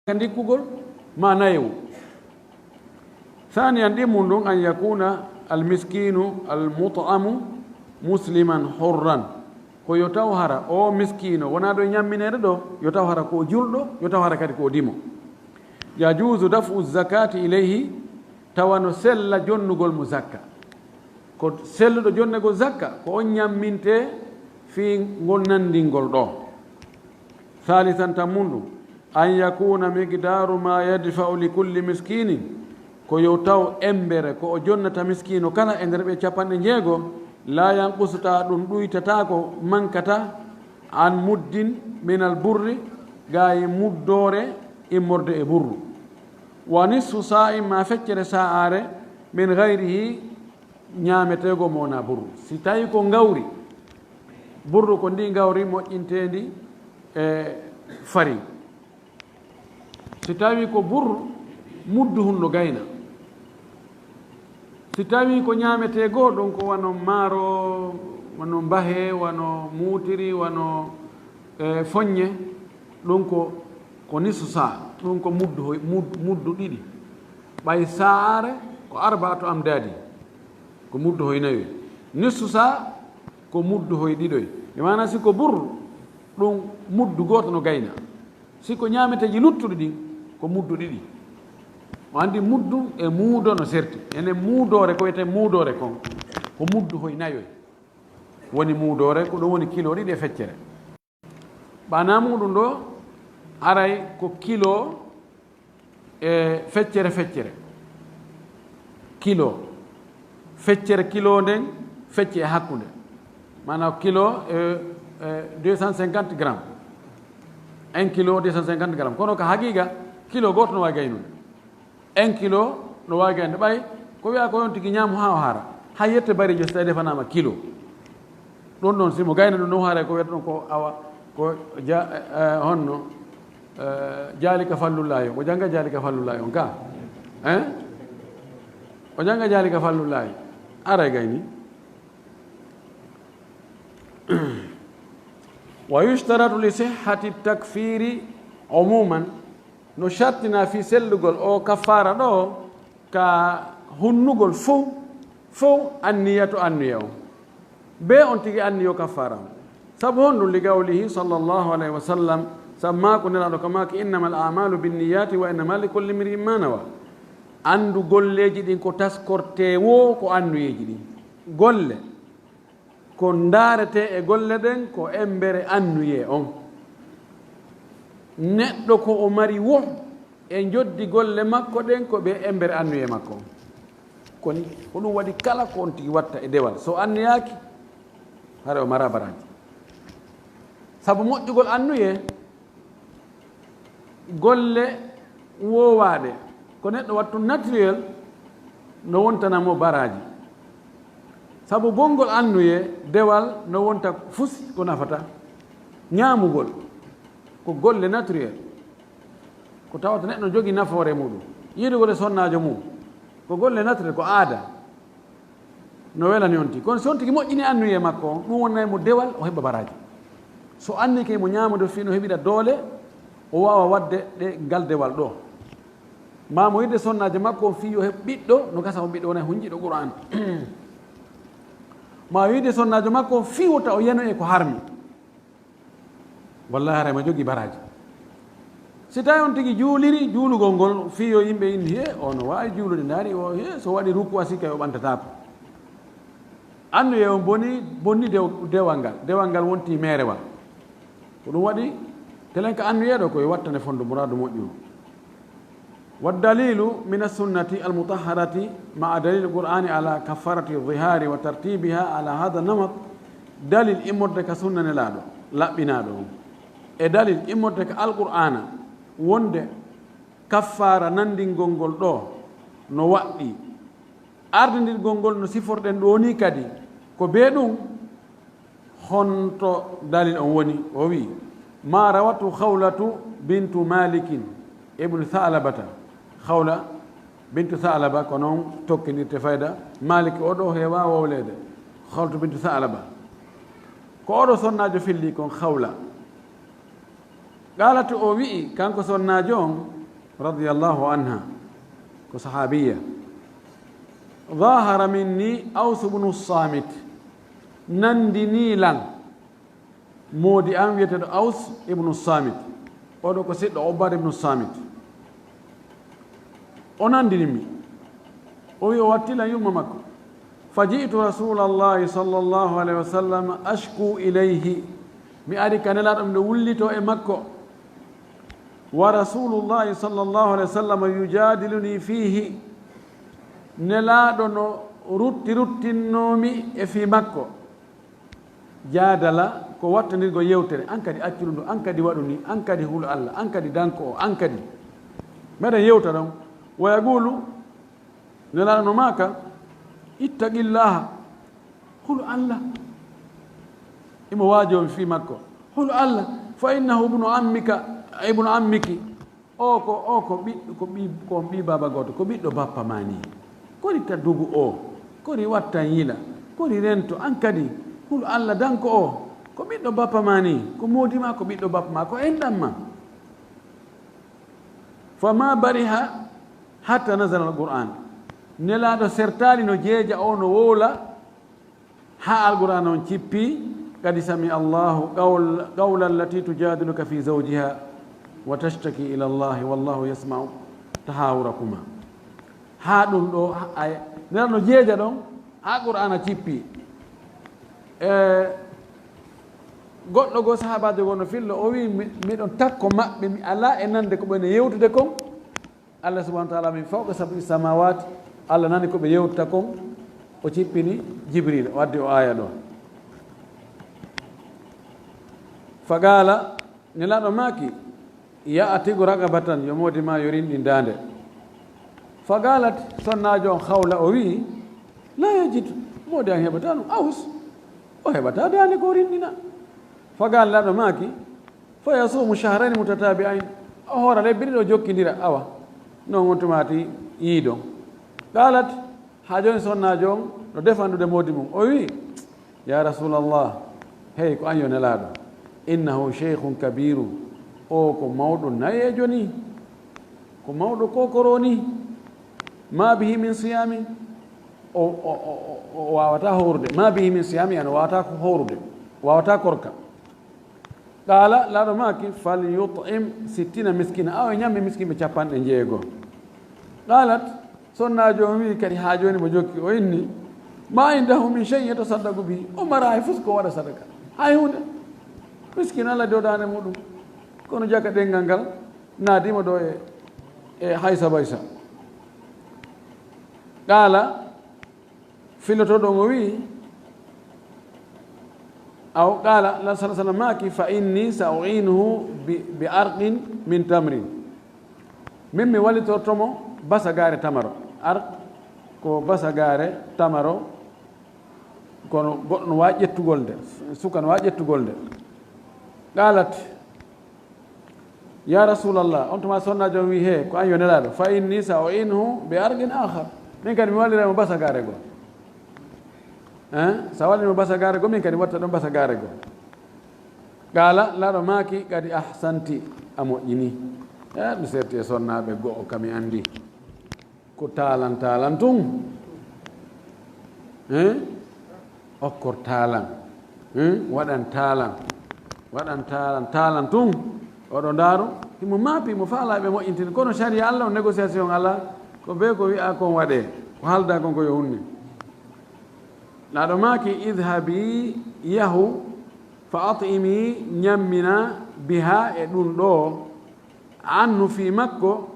Ka ndikkugol ma nayewu. Saaniyan ɗimmun ɗum, an yakuna almiskinu almut'amu musliman hurran. Ko yo taw hara o miskiino wonaa ɗo e ñammineede ɗo, yo taw hara ko o julɗo, yo taw hara kadi ko o dimo. Yajuuzu daf'u zakati ilayhi, tawa no sella jonnugol mo zakka. Ko selluɗo jonnegol zakka, ko on ñammintee fii ngol nanndingol ɗoo. Saalisan, tammundu, an yakuna miqdaaru ma yadfa'u li kulli miskinin, ko yo taw embere ko o jonnata miskiino kala e nder ɓe capanɗe jeego, laa yanqusu, ta ɗum ɗuytataako, mankata, an muddin minal burri, gaa e muddoore immorde e burru. Wa nisfu saa'in, ma feccere sa'aare, min gayrihi, ñaameteego mo wonaa burru. Si tawii ko ngawri, burru ko ndi ngawri moƴƴinteendi e farin. Si tawii ko burru, muddu hun no gayna. Si tawii ko ñaametee goo, ɗum ko wano maaro, wano mbahe, wano muutiri, wano, e, foññe, ɗum ko, ko nisu saa, ɗum ko muddu hoy-, mud-, muddu ɗiɗi. Ɓay sa'aare ko arbaatu amdaadi, ko muddu hoy nayoy. Nisu saa ko muddu hoy ɗiɗoy. Bi maana si ko burru, ɗum muddu gooto no gayna. Si ko ñaameteeji luttuɗi ɗin, ko muddu ɗiɗi. O anndi muddu e muudo no serti. Enen muudoore ko wiyetee muudoore kon, ko muddu hoy nayoy. Woni muudoore, ko ɗum woni kilo ɗiɗi e feccere. Ɓana muuɗum ɗo, haray ko kilo e feccere feccere. Kilo. Feccere kilo nden, fecce e hakkunde. Maanaam kilo e, e deux cent cinquante grammes. Un kilo, deux cent cinquante grammes. Kono ka haqiqa, kilo gooto no waawi gaynude. Un kilo no waawi gaynude. Ɓay, ko wi'a ko on tigi ñaamu haa o haara. Hay yette barijo si tawi defanaama kilo. Ɗon ɗon, si mo gayna ɗum, no haara ko wiyata ɗon ko awa, ko ja-, eh, eh, honno, eh, jaali ka fallullaahi on. O jannga jaali ka fallullaahi on ka? Hein? O jannga jaali ka fallullaahi. Aray gayni. Wa yushtaratu li sihhati takfiri umuman, no shartina fii sellugol o kaffaara ɗo, ka hunnugol fow, fow anniyatu, annuye on. Bee on tigi anniyo kaffaara on. Sabu honɗum? Li qawlihi sallallahu alayhi wa sallam, sabu maaku Nelaaɗo ka maaki, "Innamal a'malu binniyati wa innama likulli imri'in ma nawa." Anndu golleeji ɗin ko taskortee woo ko annuyeeji ɗin. Golle ko ndaaretee e golle ɗen ko embere annuyee on. Neɗɗo ko o mari woo e njoddi golle makko ɗen ko ɓe embere annuyee makko on. Koni, ko ɗum waɗi kala ko on tigi watta e dewal, so anniyaaki, hara o mara baraaji. Sabu moƴƴugol annuyee, golle woowaaɗe, ko neɗɗo wattu naturel, no wontana mo baraaji. Sabu bonngol annuyee, dewal no wonta fusi ko nafata. Ñaamugol, ko golle naturel, ko tawata neɗɗo no jogii nafoore muuɗum. Yiidugol e sonnaajo mum, ko golle naturel, ko aada. No welani on tigi. Kono si on tigi moƴƴini annuyee makko on, ɗum wonnay mo dewal, o heɓa baraaji. So annike mo ñaamude fii no heɓira doole, o waawa waɗde ɗe ngal dewal ɗoo. Maa mo yiɗde sonnaajo makko on fii yo heɓ ɓiɗɗo, no gasa on ɓiɗɗo wona hunjiiɗo Qur'aan. Maa yo yiɗde sonnaajo makko on fii wota o yano e ko harmi. Wallaahi, haray mo jogii baraaji. Si tawi on tigi juuliri, juulugol ngol, fii yo yimɓe inni, "He, o no waawi juulude, ndaari o, he, so waɗi ruku a sikka o ɓantataako." Annuyee on boni, bonni dew-, dewal ngal. Dewal ngal wonti meerewal. Ko ɗum waɗi, telen ka annuyee ɗo, ko yo wattane fondo muraadu moƴƴo. Wa dalilu min as-sunnati al-mutahharati ma'a dalil Qur'ani ala kaffarati dhihari wa tartibiha ala hadha namat. Dalil immorde ka sunna Nelaaɗo, laɓɓinaaɗo on. E dalil immorde ka Alqur'aana, wonde kaffaara nanndingol ngol ɗoo no waɗɗii. Ardindirgol ngol no siforɗen ɗoo nii kadi, ko bee ɗum, honto dalil on woni? O wi'i, "Ma rawatu Khawlatu bintu Malikin ibnu Tha'labata." Khawla Bintu Sa'laba, ko noon tokkindirte fayda. Malik oɗo heewa wowleede. Khawlatu bintu Sa'laba. Ko oɗo sonnaajo filli kon Khawla. Qaalat, o wi'i, kanko sonnaajo on, radiyallahu anha, ko sahaabiyya, "Zahara minni Aws ibnu Saamit, nandini lan moodi an wi'eteeɗo Aws ibnu Saamit, oɗo ko siɗɗo Ubaada ibnu Saamit." O nandini mi. O wi o watti lan yumma makko. Fa ji'tu Rasuulallahi sallallahu alayhi wa sallam ashku ilayhi. Mi ari ka Nelaaɗo miɗo wullito e makko. Wa Rasuulullahi sallallahu alayhi wa sallam yujaadiluni fiihi. Nelaaɗo no rutti ruttinnoo mi e fii makko. Jaadala ko wattandirgol yewtere, an kadi accu ɗum ɗo, an kadi waɗu ni, an kadi hulu Allah, an kadi danko o, an kadi. Meɗen yewta ɗon. Wa yaqulu, Nelaaɗo no maaka, "Ittaqillaha, hulu Allah." Imo waajo mi fii makko, "Hulu Allah, fa innahu ibnu ammika, ibnu ammiki." O ko, o ko ɓiɗɗo, ko ɓii, ko on ɓii baaba gooto, ko ɓiɗɗo bappa maa nii. Kori ka dugu o, kori wattan yila, kori rento, an kadi, hulu Allah danko o, ko ɓiɗɗo bappa maa nii, ko moodi maa, ko ɓiɗɗo bappa maa, ko enɗan maa. Fa ma bariha hatta nazala al-Qur'an. Nelaaɗo sertaali no jeeja o, no wowla, haa Alqur'aana on cippi, "Qad sami Allahu qawl-, qawla allati tujadiluka fi zawjiha wa tashtaki ila Allahi wallahu yasma'u tahawurakuma." Haa ɗum ɗo, ha-, ay, Nelaaɗo no jeeja ɗon, haa Qur'aana cippi. E, goɗɗo goo sahaabaajo goo no fillo, o wi'i, "Mi-, miɗon takko maɓɓe, mi alaa e nande ko ɓe no yewtude kon." Allah subhanahu wa ta'ala min fawqa sab'i samawati, Allah nani ko ɓe yewtata kon, o cippini Jibril, o addi o aya ɗo. Fa qala, Nelaaɗo maaki, "Ya'tiqu raqabatan, yo moodi ma yo rinɗin daande." Fa qalat, sonnaajo on Khawla o wi'i, "La yajidu, moodi an heɓata ɗum, Aws, o heɓata daande ko rinɗina." Fa qala, Nelaaɗo maaki, "Fa yasumu shahrayni mutatabi'ayn." O hoora lebbi ɗiɗi o jokkindira, awa. Non on tumaati yiidon. Qalat, haa jooni sonnaajo on no defandude moodi mum. O wi, "Ya Rasulallah, hey ko an yo Nelaaɗo. Innahu shaykhun kabiru." O ko mawɗo nayeejo ni. Ko mawɗo kokoro ni. Ma bihi min siyami. O, o, o, o, o waawata howrude. Ma bihi min siyami, ano waawata ko howrude. Waawata korka. Qaala, Nelaaɗo maaki, "Fal yut'im sittina miskina." Awa, o ñammi miskinɓe capanɗe jeego. Qaalat, sonnaajo on wi'i kadi, haa jooni mo jokki, o inni, "Ma indahu min shay'in yatasaddaqu bihi." O mara hay fus ko waɗa sadaka. Hay huunde. Miskin ala dow daande muɗum. Kono jaka ɗenngal ngal naadima ɗo e, e haysa baysa. Qaala, Filotooɗo on o wi'i, aw qaala, la sala sala maaki, "Fa inni sa u'inuhu bi, bi arqin min tamrin." Min mi wallitorto mo basagaare tamaro. Arq ko basagaare tamaro, kono goɗɗo no waawi ƴettugol nde, suka no waawi ƴettugol nde. Qaalat, "Ya Rasulallah," on tuma sonnaajo on wi, "He, ko an yo Nelaaɗo, fa inni sa u'inuhu bi arqin akhar." Min kadi mi wallira mo basagaare goo. Hein? Sa walli mo basagaare goo, min kadi watta ɗon basagaare goo. Qaala, Nelaaɗo maaki, "Qad ahsanti, a moƴƴini." Eh, mi serti e sonnaaɓe go'o ka mi anndi. Ko taalan, taalan tun. Hein? Okkor taalan. Hein? Waɗan taalan. Waɗan taalan, taalan tun. Oɗo ndaaru, himo maapi, mo faalaa ɓe moƴƴintini. Kono sariya Allah on, négociation alaa. Ko bee ko wi'aa kon waɗee. Ko haaldaa kon ko yo hunne. Nelaaɗo maaki, "Idhabi, yahu, fa at'imi, ñammina, biha, e ɗun ɗoo." Anhu fii makko,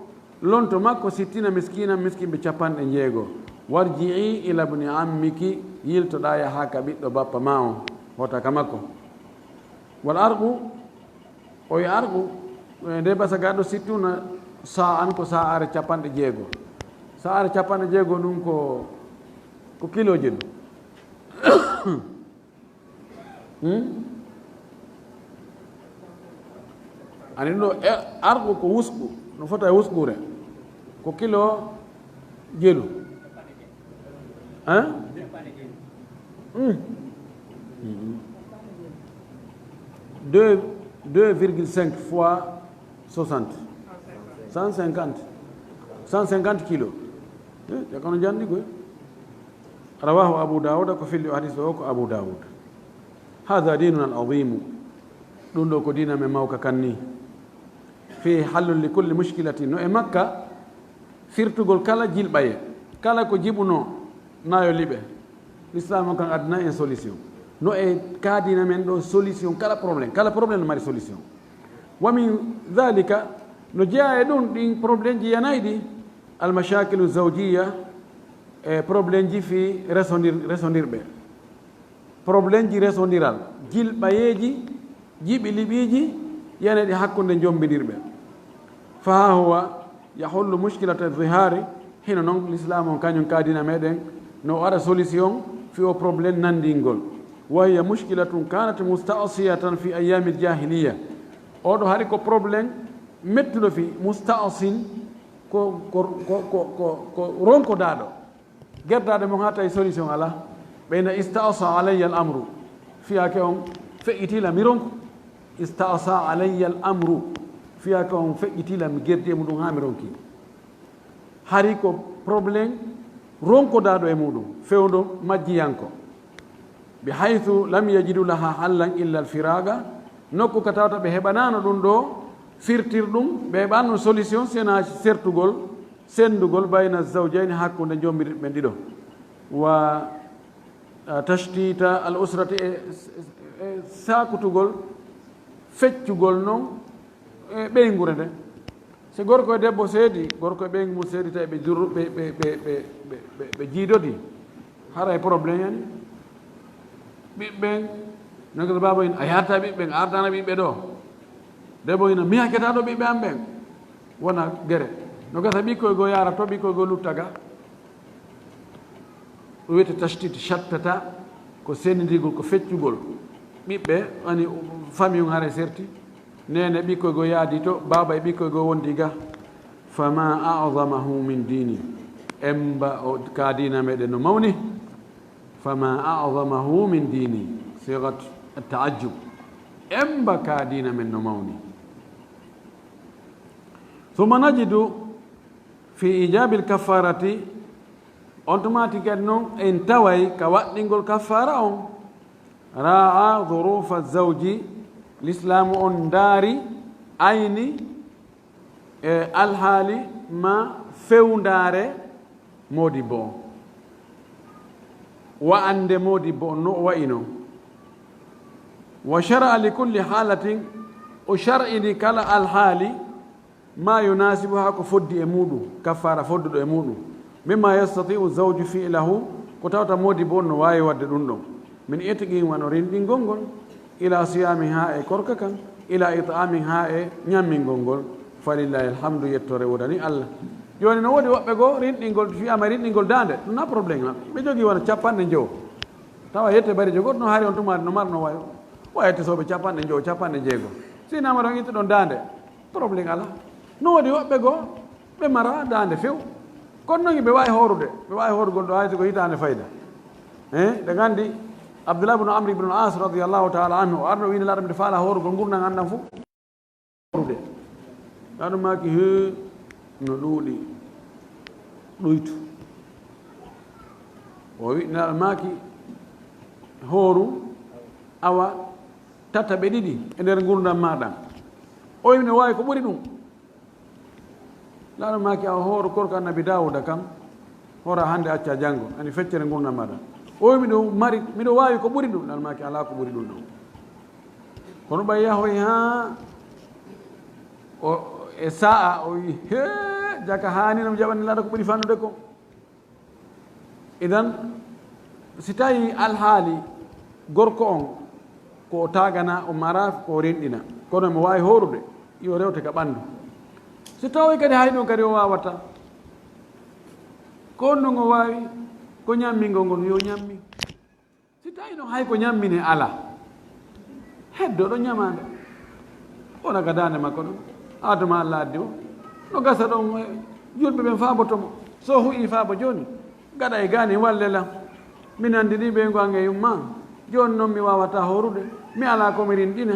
lonto makko, sittina miskinan, miskinɓe capanɗe jeego. Warji'i ila bni ammiki, yiltoɗaa yahaa ka ɓiɗɗo bappa maa on, hota ka makko. Wal arqu, o wi arqu, e nde basagaaɗo sittuna sa'an ko sa'aare capanɗe jeego. Sa'aare capanɗe jeego ɗum ko, ko kilooji ɗum. Hmm? Ani ɗo e, arqu ko wusku, no fota e wuskuure. Ko kilo Jelu. Hein? Hmm. Hmm. Deux, deux virgule cinq fois soixante. Cent cinquante. Cent cinquante kilos. Eh, ya kono jandi koy. Rawahu Abu Dawud, ko filli o hadis o ko Abu Dawud. Hadha dinuna al-azimu. Ɗum ɗo ko diina men mawka kan ni. Fihi hallun li kulli mushkilatin. No e makka, firtugol kala jilɓaye, kala ko jiɓuno, na yo liɓe. L'islam on kan adna en solution. No e ka diina men ɗo solution, kala problème, kala problème no mari solution. Wa min dhalika, no jeya e ɗum, ɗin problème ji yanayi ɗi, al mashakilu zawjiyya, e problème ji fi resondir-, resondirɓe. Problème ji resondiral, jilɓayeeji, jiɓi liɓiiji, yanayi ɗi hakkunde jombindirɓe. Fa ha huwa yahullu mushkilata zihari, hino non l'islam on kañum ka diina meɗen, no waɗa solution fi o problème nandingol. Wa hiya mushkilatun kanat musta'siyatan fi ayyamil jahiliya. Oɗo hari ko problème mettuɗo fi musta'sin, ko, ko, ko ronkodaɗo. Gerdaade mo haa tawi solution alaa. Ɓe ina ista'sa alayya al amru. Fiyaake on feƴƴitii la mi ronku. Ista'sa alayya al amru. Fiyaake on feƴƴitii la mi gerdi e muɗum haa mi ronki. Hari ko problème ronkodaaɗo e muɗum, fewndo majjiyanko. Bi haythu lam yajidu laha hallan illa al firaga. Nokku ka tawata ɓe heɓanaano ɗum ɗo, firtir ɗum, ɓe heɓaano solution, si wonaa sertugol, sendugol bayna zawjayni, hakkunde joomiiɓe ɓen ɗiɗo. Wa, ah, tashtita al usrati, e, e, e saakutugol, feccugol non, e ɓeynguure nde. Si gorko e debbo seedi, gorko e ɓeyngu mum seedi, tawi ɓe jurru-, ɓe, ɓe, ɓe jiidodi, haray problème yani. Ɓiɓɓen, non ko baaba ina, a yarta ɓiɓɓen, a ardana ɓiɓɓe ɗo. Debbo ina, mi hakkata ɗo ɓiɓɓe am ɓen. Wona gere. No gasa ɓikkoy goo yaara to, ɓikkoy goo lutta ga. Ɗum wiyete tashtiti, shattata, ko senndindirgol, ko feccugol. Ɓiɓɓe, woni famille on haray serti. Neene ɓikkoy goo yaadi to, baaba e ɓikkoy goo wondi ga. Fama a'zamahu min dini. Emba o ka diina meɗen no mawni. Fama a'zamahu min dini. Sigat ta'ajjub. Emba ka diina men no mawni. Thumma najidu fi ijabil kafarati. On tuma tigi kadi non en taway ka waɗɗingol kaffara on. Ra'a dhurufa zawji, l'islamu on ndaari ayni e alhaali ma fewndaare modibbo on. Wa'ande modibbo on no o wa'i non. Wa shara'a li kulli haalatin, o shar'ini kala alhaali, ma yunasibu, haa ko foddi e muɗum, kaffara fodduɗo e muɗum. Mimma yastati'u zawju fi'lahu, ko tawata modibbo on no waawi waɗde ɗum ɗon. Min itqin, wano rinɗingol ngol, ila siyamin, haa e korka kan, ila it'amin, haa e ñammingol ngol. Falillahi alhamdu, yettore wodani Allah. Jooni no woodi woɓɓe goo rinɗingol, fiyaama rinɗingol daande, ɗum na problème maɓɓe. Ɓe jogii wano capanɗe njowo. Tawa yette bari jogoto no hari on tumaade no marno wayo. Wa yette sooɓe capanɗe njowo, capanɗe jeego. Si nama ɗon ittuɗon daande. Problème alaa. No woodi woɓɓe goo, ɓe mara daande few. Kono noon ɓe waawi hoorude. Ɓe waawi hoorugol ɗo hay so ko hitaande fayda. Eh, ɗe nganndi Abdullah ibn Amr ibn al-As radiyallahu ta'ala anhu, o arno wiini laaɗo mbiɗo faala hoorugol ngurndan an ɗan fof. Hoorude. Laaɗo maaki, he, no ɗuuɗi. Ɗuytu. O wi, laaɗo maaki, hooru, awa, tata ɓe ɗiɗi e nder ngurndan maaɗa. O wi, no waawi ko ɓuri ɗum. Laaɗo maaki, a hooru korka Annabi Daawuda kam, hora hannde, acca janngo, ani feccere ngurndan maaɗa. O wi, miɗo mari, miɗo waawi ko ɓuri ɗum. Laaɗo maaki, alaa ko ɓuri ɗum ɗo. Kono ɓay yahoy haa o, e sa'a, o wi, hee, jaka haani no mi jaɓani laaɗo ko ɓuri fannude ko. Idan, si tawi alhaali gorko on ko o taagana, o mara ko o rinɗina, kono mo waawi hoorude, yo rewte ka ɓanndu. Si tawi kadi hay ɗum kadi o waawata, ko honɗum o waawi? Ko ñammingol ngol, yo ñammi. Si tawi noon hay ko ñammine alaa, heddo ɗo ñamaande. Wona ka daande makko ɗon. Haa tuma Allah addi o. No gasa ɗon, eh, julɓe ɓen faaboto mo. So hu'i faabo jooni, gaɗa e gaani walle lan. Mi nanndini ɓeyngu an e yumma. Jooni non mi waawataa hoorude. Mi alaa ko mi rinɗina.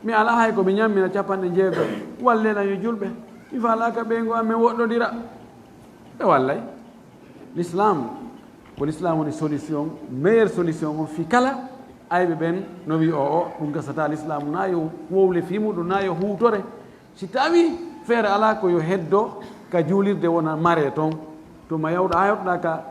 Mi alaa hay ko mi ɲammina capanɗe jeego. Walle lan yo julɓe. Mi faalaaka ɓeyngu an men woɗɗondira. Ɓe wallay. L'islam, ko l'islam woni solution, meilleure solution on fii kala ayɓe ɓen no wi'i o, o, ɗum gasataa, l'islam na yo wowle fii muɗum, na yo huutore. Si tawi feere alaa ko yo heddo ka juulirde wona mare ton, tuma yawɗa, a yawtuɗa ka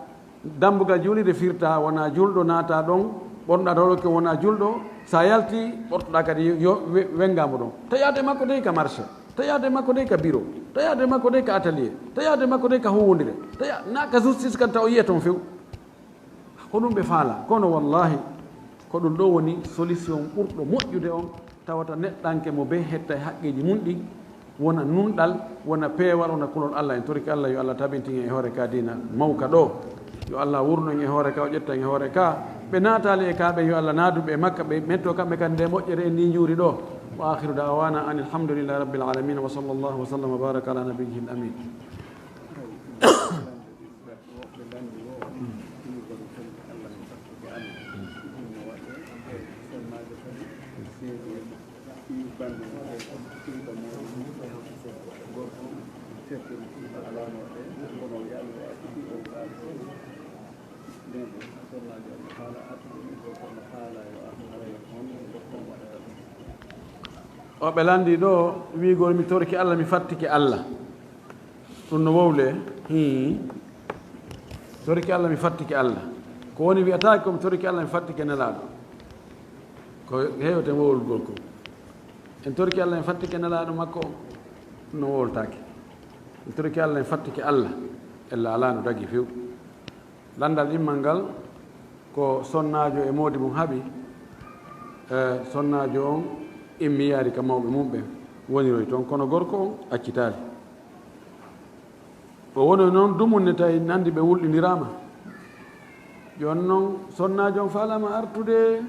dambugal juulirde firta, wona julɗo naata ɗon, ɓornuɗa tawlo ke wona julɗo, sa yalti, ɓortuɗa kadi yo we-, wenga mo ɗon. Taƴaade makko dey ka marché, taƴaade makko dey ka bureau, taƴaade makko dey ka atelier, taƴaade makko dey ka huwondire, taƴa-, na ka justice kan taw yi'e ton few. Ko ɗum ɓe faala. Kono wallahi, ko ɗum ɗo woni solution ɓurɗo moƴƴude on, tawata neɗɗanke mo bee hetta e haqqeeji mum ɗin, wona nunɗal, wona peewal, wona kulol Allah. En torike Allah yo Allah tabintin en e hoore ka diina mawka ɗo. Yo Allah wurno en e hoore ka, o ƴetta en e hoore ka. Ɓe naataali e ka ɓen, yo Allah naadu ɓe e makka, ɓe metto kamɓe kadi nde moƴƴere en ni njuuri ɗo. Wa akhiru da'wana anil hamdulillahi rabbil alamin. Wa sallallahu wa sallam wa baraka ala nabiyyihil amin. Woɓɓe lanndi wo, ɗum ko ɗum Allah mi fattude Allah. Ɗum no waɗe, e sonnaajo kadi, seedi e ɓii banndi makko, ɗum ko mawɗo mum, gorko, tedduɗo, ɗum ko alaa mo waɗe, kono o yaali o acciti o kaali. Nden ɗum, sonnaajo no haala artude ɗum, gorko no haala yo artu, haray on, gorko waɗata ɗum. O ɓe lanndi ɗo, wi'ugol mi torike Allah, mi fattike Allah. Ɗum no wowle. Hmm. Torike Allah, mi fattike Allah. Ko woni wi'ataake ko mi torike Allah, mi fattike Nelaaɗo. Ko heewete wowlugol ko. En torike Allah, en fattike Nelaaɗo makko, ɗum no wowlataake. En torike Allah, en fattike Allah. Ella alaa no dagi few. Lanndal ɗimmal ngal ko sonnaajo e moodi mum haɓi. E, sonnaajo on immi yaari ka mawɓe mum ɓen, woniroy ton, kono gorko on accitaali. O wonoy non dumunne, tawi nanndi ɓe wulɗindiraama. Jooni non, sonnaajo on faalaama artude,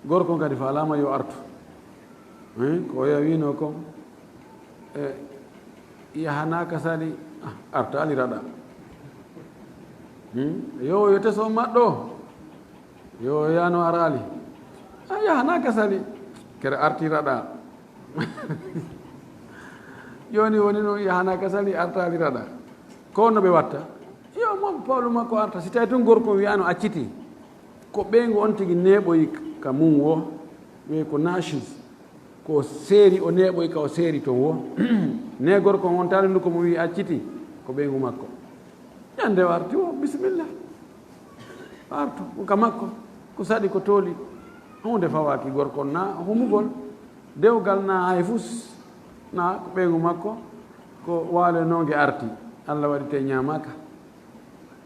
gorko on kadi faalaama yo artu. Hein, ko oya wiino kon, e, yahanaaka sali, ah, artaali raɗa. Hmm? Yo, yo teso maɗɗo. Yo, yano araali. A yahanaaka sali. Kere arti raɗa. Jooni woni no yahanaaka sali, artaali raɗa. Ko no ɓe watta? Yo, mo Pawlu makko arta. Si tawi tun gorko wi'ano acciti. Ko ɓeyngu on tigi neeɓoyi ka mum wo, wi'e ko nashis. Ko o seeri, o neeɓoyi ka o seeri ton wo. Ne gorko on, on taali ndu ko mo wi'i acciti, ko ɓeyngu makko. Ɲande o arti wo, bisimilla. Artu, ko ka makko, ko saɗi, ko tooli. Huunde fawaaki gorko on, na humugol, dewgal na hay fus, na ko ɓeyngu makko, ko waalo e noonge arti. Allah waɗi te ɲaamaaka.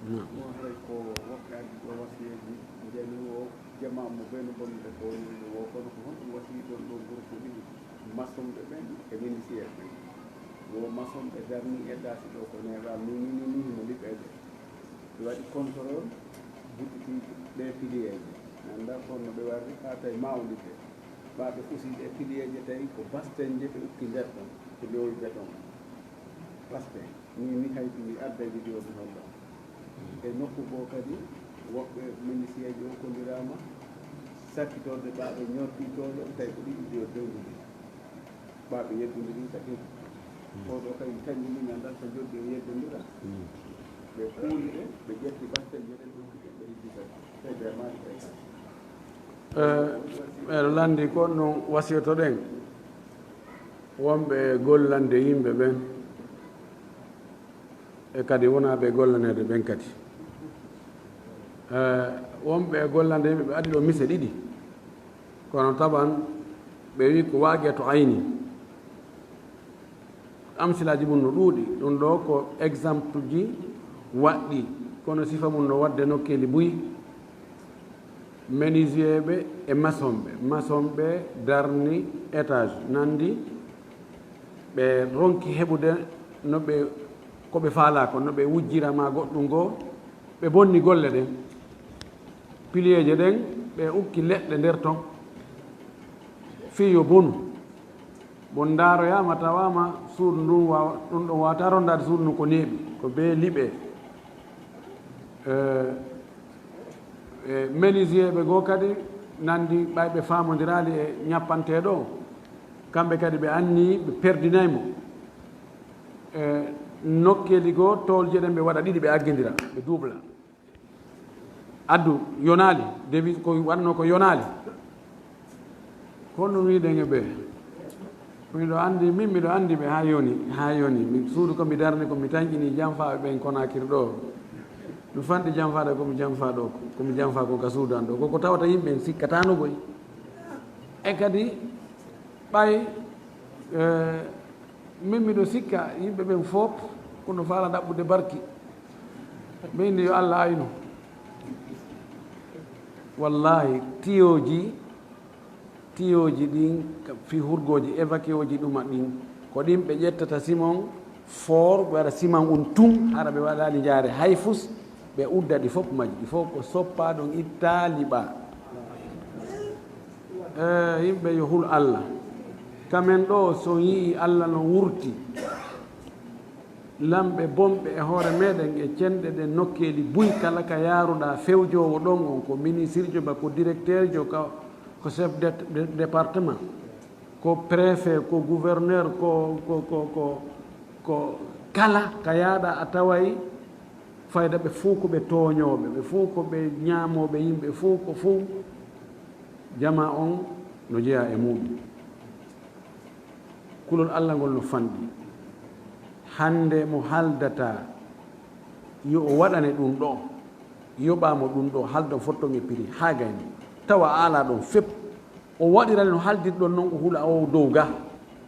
Naam. Ko haray ko woɓɓe addi ɗo wasiyeeji, njani o jamaa mo ɓe no bonnude ko woni ɗo wo, kono ko honɗum wasiyii ɗon ɗo groupe ɗiɗi, masonɓe ɓen e menuisier ɓen? Wo masonɓe darni étage ɗo ko neeɓa, ni, ni, ni, ni, himo liɓeede. Ɓe waɗi contrôle, buttiti ɗe piliyeeje. Mi anndaa ko honno ɓe warri, haa tawi mawnide. Ɓa ɓe fusi ɗe piliyeeje tawi ko bastenje ɓe ukki nder ɗon, ko lowi beton. Basten. Min mi hayti mi adda vidéo mi holla. E nokku goo kadi, woɓɓe menuisierji okkondiraama sakkitorde ɓaaɓe ñortitooɗo, tawi ko ɗiɗi ɗi o dewndindiri. Ɓaaɓe yeddondiri ka ɗiɗi. Ko ɗo kadi taƴi min anndaa ko joddi o yeddondira. Ɓe kuuli ɓe, ɓe ƴetti batten joɗen ɗum ɗiɗi ɓe hijji kadi. Tawi ɓe maaki tawi kadi. Eh, eɗo lanndi ko ɗum wasiyotoɗen wonɓe e gollande yimɓe ɓen, e kadi wonaaɓe e gollaneede ɓen kadi. Eh, wonɓe e gollande yimɓe ɓe addi ɗo mise ɗiɗi, kono taban ɓe wi ko waaqi'atu ayni. Amsilaaji mum no ɗuuɗi. Ɗum ɗo ko exemple ji waɗɗi, kono sifa mum no waɗde nokkeeli buy. Menuisier ɓe e maçon ɓe. Maçon ɓe darni étage, nanndi ɓe ronki heɓude no ɓe, ko ɓe faalaa ko, no ɓe wujjira ma goɗɗum goo, ɓe bonni golle ɗen. Piliyeeje ɗen, ɓe ukki leɗɗe nder ton, fii yo bonu. Bon ndaaroyaama, tawaama suudu ndun waawa, ɗum ɗon waawata rondaade suudu ndun ko neeɓi, ko bee liɓe. Eh, e menuisier ɓe goo kadi nanndi ɓay ɓe faamondiraali e ñappanteeɗo o. Kamɓe kadi ɓe anni ɓe perdinay mo. E nokkeeli goo toolje ɗen ɓe waɗa ɗiɗi ɓe aggindira ɓe duubla. Addu yonaali, devise ko waɗno ko yonaali. Kono wiɗen e ɓe. Miɗo anndi, min miɗo anndi ɓe haa yoni, haa yoni. Min suudu ko mi darni, ko mi tanƴini janfaaɓe ɓen Konaakiri ɗo. Mi fanɗi janfaade ko mi janfaa ɗo, ko mi janfaa kon ka suudu an ɗo. Ko ko tawata yimɓe en sikkataano koy. E kadi, ɓay, eh, min miɗo sikka yimɓe ɓen fof kono faala ɗaɓɓude barki. Min ni yo Allah aynu. Wallahi, tiyooji Tiyooji ɗin, ka fi hurgooji, évacueeji ɗuma ɗin, ko ɗin ɓe ƴettata simon foor, ɓe waɗa siman un tun, hara ɓe waɗaali njaare hay fus, ɓe udda ɗi fof majji, ɗi fof ko soppaa ɗon ittaa liɓaa. E yimɓe yo hul Allah. Kamen ɗo, so on yi'i Allah no wurti, lamɓe bonɓe e hoore meɗen e cenɗe ɗen nokkeeli buy kala ka yaaruɗaa fewjoowo ɗon on, ko ministirjo ba ko directeurjo ka, ko chef de, de département, ko préfet, ko gouverneur, ko, ko, ko, ko, ko kala ka yaaɗa a taway fayda ɓe fow ko ɓe tooñooɓe, ɓe fow ko ɓe ñaamooɓe yimɓe, fow ko fow jama on no jeyaa e muɗum. Kulol Allah ngol no fanɗi. Hannde mo haldata yo o waɗane ɗum ɗo, yoɓaa mo ɗum ɗo, halda fotton e piri haa gayni. Tawa a alaa ɗon fep. O waɗirani no haldirɗon non, o hula o dow ga.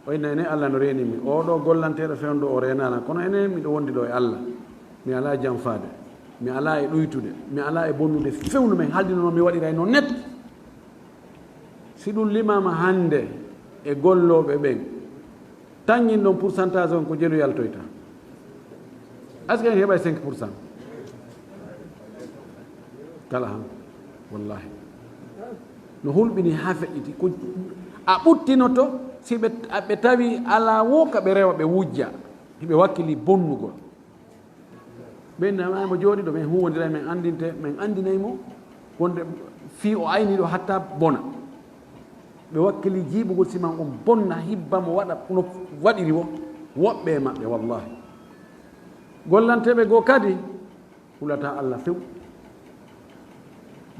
O inna ene Allah no reeni mi. O ɗo gollanteeɗo fewndo o reenaana. Kono ene miɗo wondi ɗo e Allah. Mi alaa janfaade. Mi alaa e ɗuytude. Mi alaa e bonnude fewndo men haldino no mi waɗiray non net. Si ɗum limaama hannde e gollooɓe ɓen, tanñin ɗon pourcentage on ko jelu yaltoyta. Est-ce que en heɓay cinq pour cent? Kala han, wallahi. No hulɓini haa feƴƴiti. Ko a ɓuttinoto si ɓe, a, ɓe tawi alaa wo ka ɓe rewa ɓe wujja. Hiɓe wakkili bonnugol. Ɓen nama mo jooɗi ɗo, men huwondira, men anndinte, men anndinay mo wonde fii o ayni ɗo hatta bona. Ɓe wakkili jiiɓugol siman on bonna hibba mo waɗa no waɗiri wo, woɓɓe e maɓɓe, wallahi. Gollanteeɓe goo kadi, hulataa Allah few.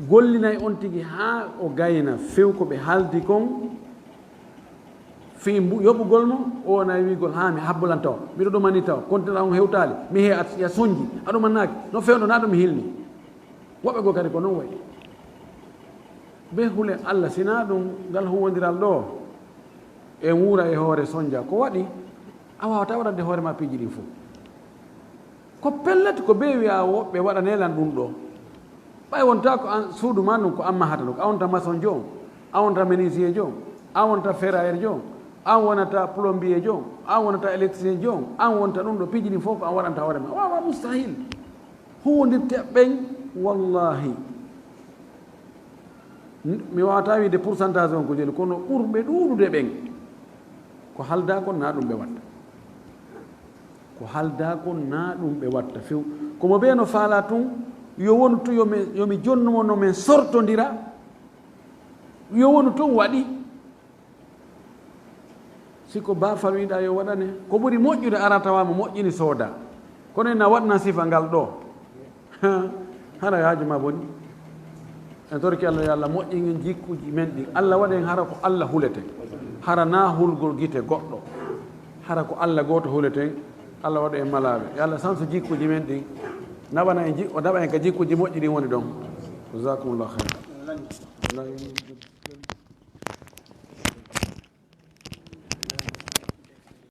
Gollinay on tigi haa o gayna few ko ɓe haaldi kon, fii mbu-, yoɓugol mo, o wona e wiigol, "Haa mi habbolan tawa, miɗo ɗomani tawa, kontinaa on hewtaali, mi he at-, ya sonji, a ɗomannaaki, no fewndo naa ɗo mi hilni." Woɓɓe goo kadi ko non wayi. Be hule Allah, sinaa ɗum ngal huwondiral ɗo, e wuura e hoore sonja, ko waɗi, a waawataa waɗande hoore ma piiji ɗin fow. Ko pellet ko bee wi'a woɓɓe waɗane lan ɗum ɗo. Ɓay wonta ko an, suudu ma ndun ko an mahata ɗum. A wonta maçon jo, a wonta menuisier jo, a wonta ferrailleur jo, an wonata plombier jo, an wonata électricien jo, an wonta ɗum ɗo piiji ɗin fof ko an waɗanta hoore ma. Wawa mustahil. Huwondirte ɓen, wallahi. N-, mi wawata wiide pourcentage on ko jeli, kono ɓurɓe ɗuuɗude ɓen, ko halda kon na ɗum ɓe watta. Ko halda kon na ɗum ɓe watta few. Komo ɓe no faala tun, yo wonu tun yo mi, yo mi jonnu mo no men sortondira, yo wonu tun waɗi. Si ko baafal wiɗa yo waɗane, ko ɓuri moƴƴude ara tawa mo moƴƴini sooda. Kono ina waɗna sifa ngal ɗo. Hara haaju ma boni. En torki Allah, yo Allah moƴƴin en jikkuji men ɗin. Allah waɗen hara ko Allah huleten. Hara na hulgol gite goɗɗo. Hara ko Allah gooto huleten. Allah waɗa en malaaɓe. Yo Allah sansu jikkuji men ɗin. Naɓana en ji-, o naɓa en ka jikkuji moƴƴi ɗin woni ɗon. Jazakumullahu khairan.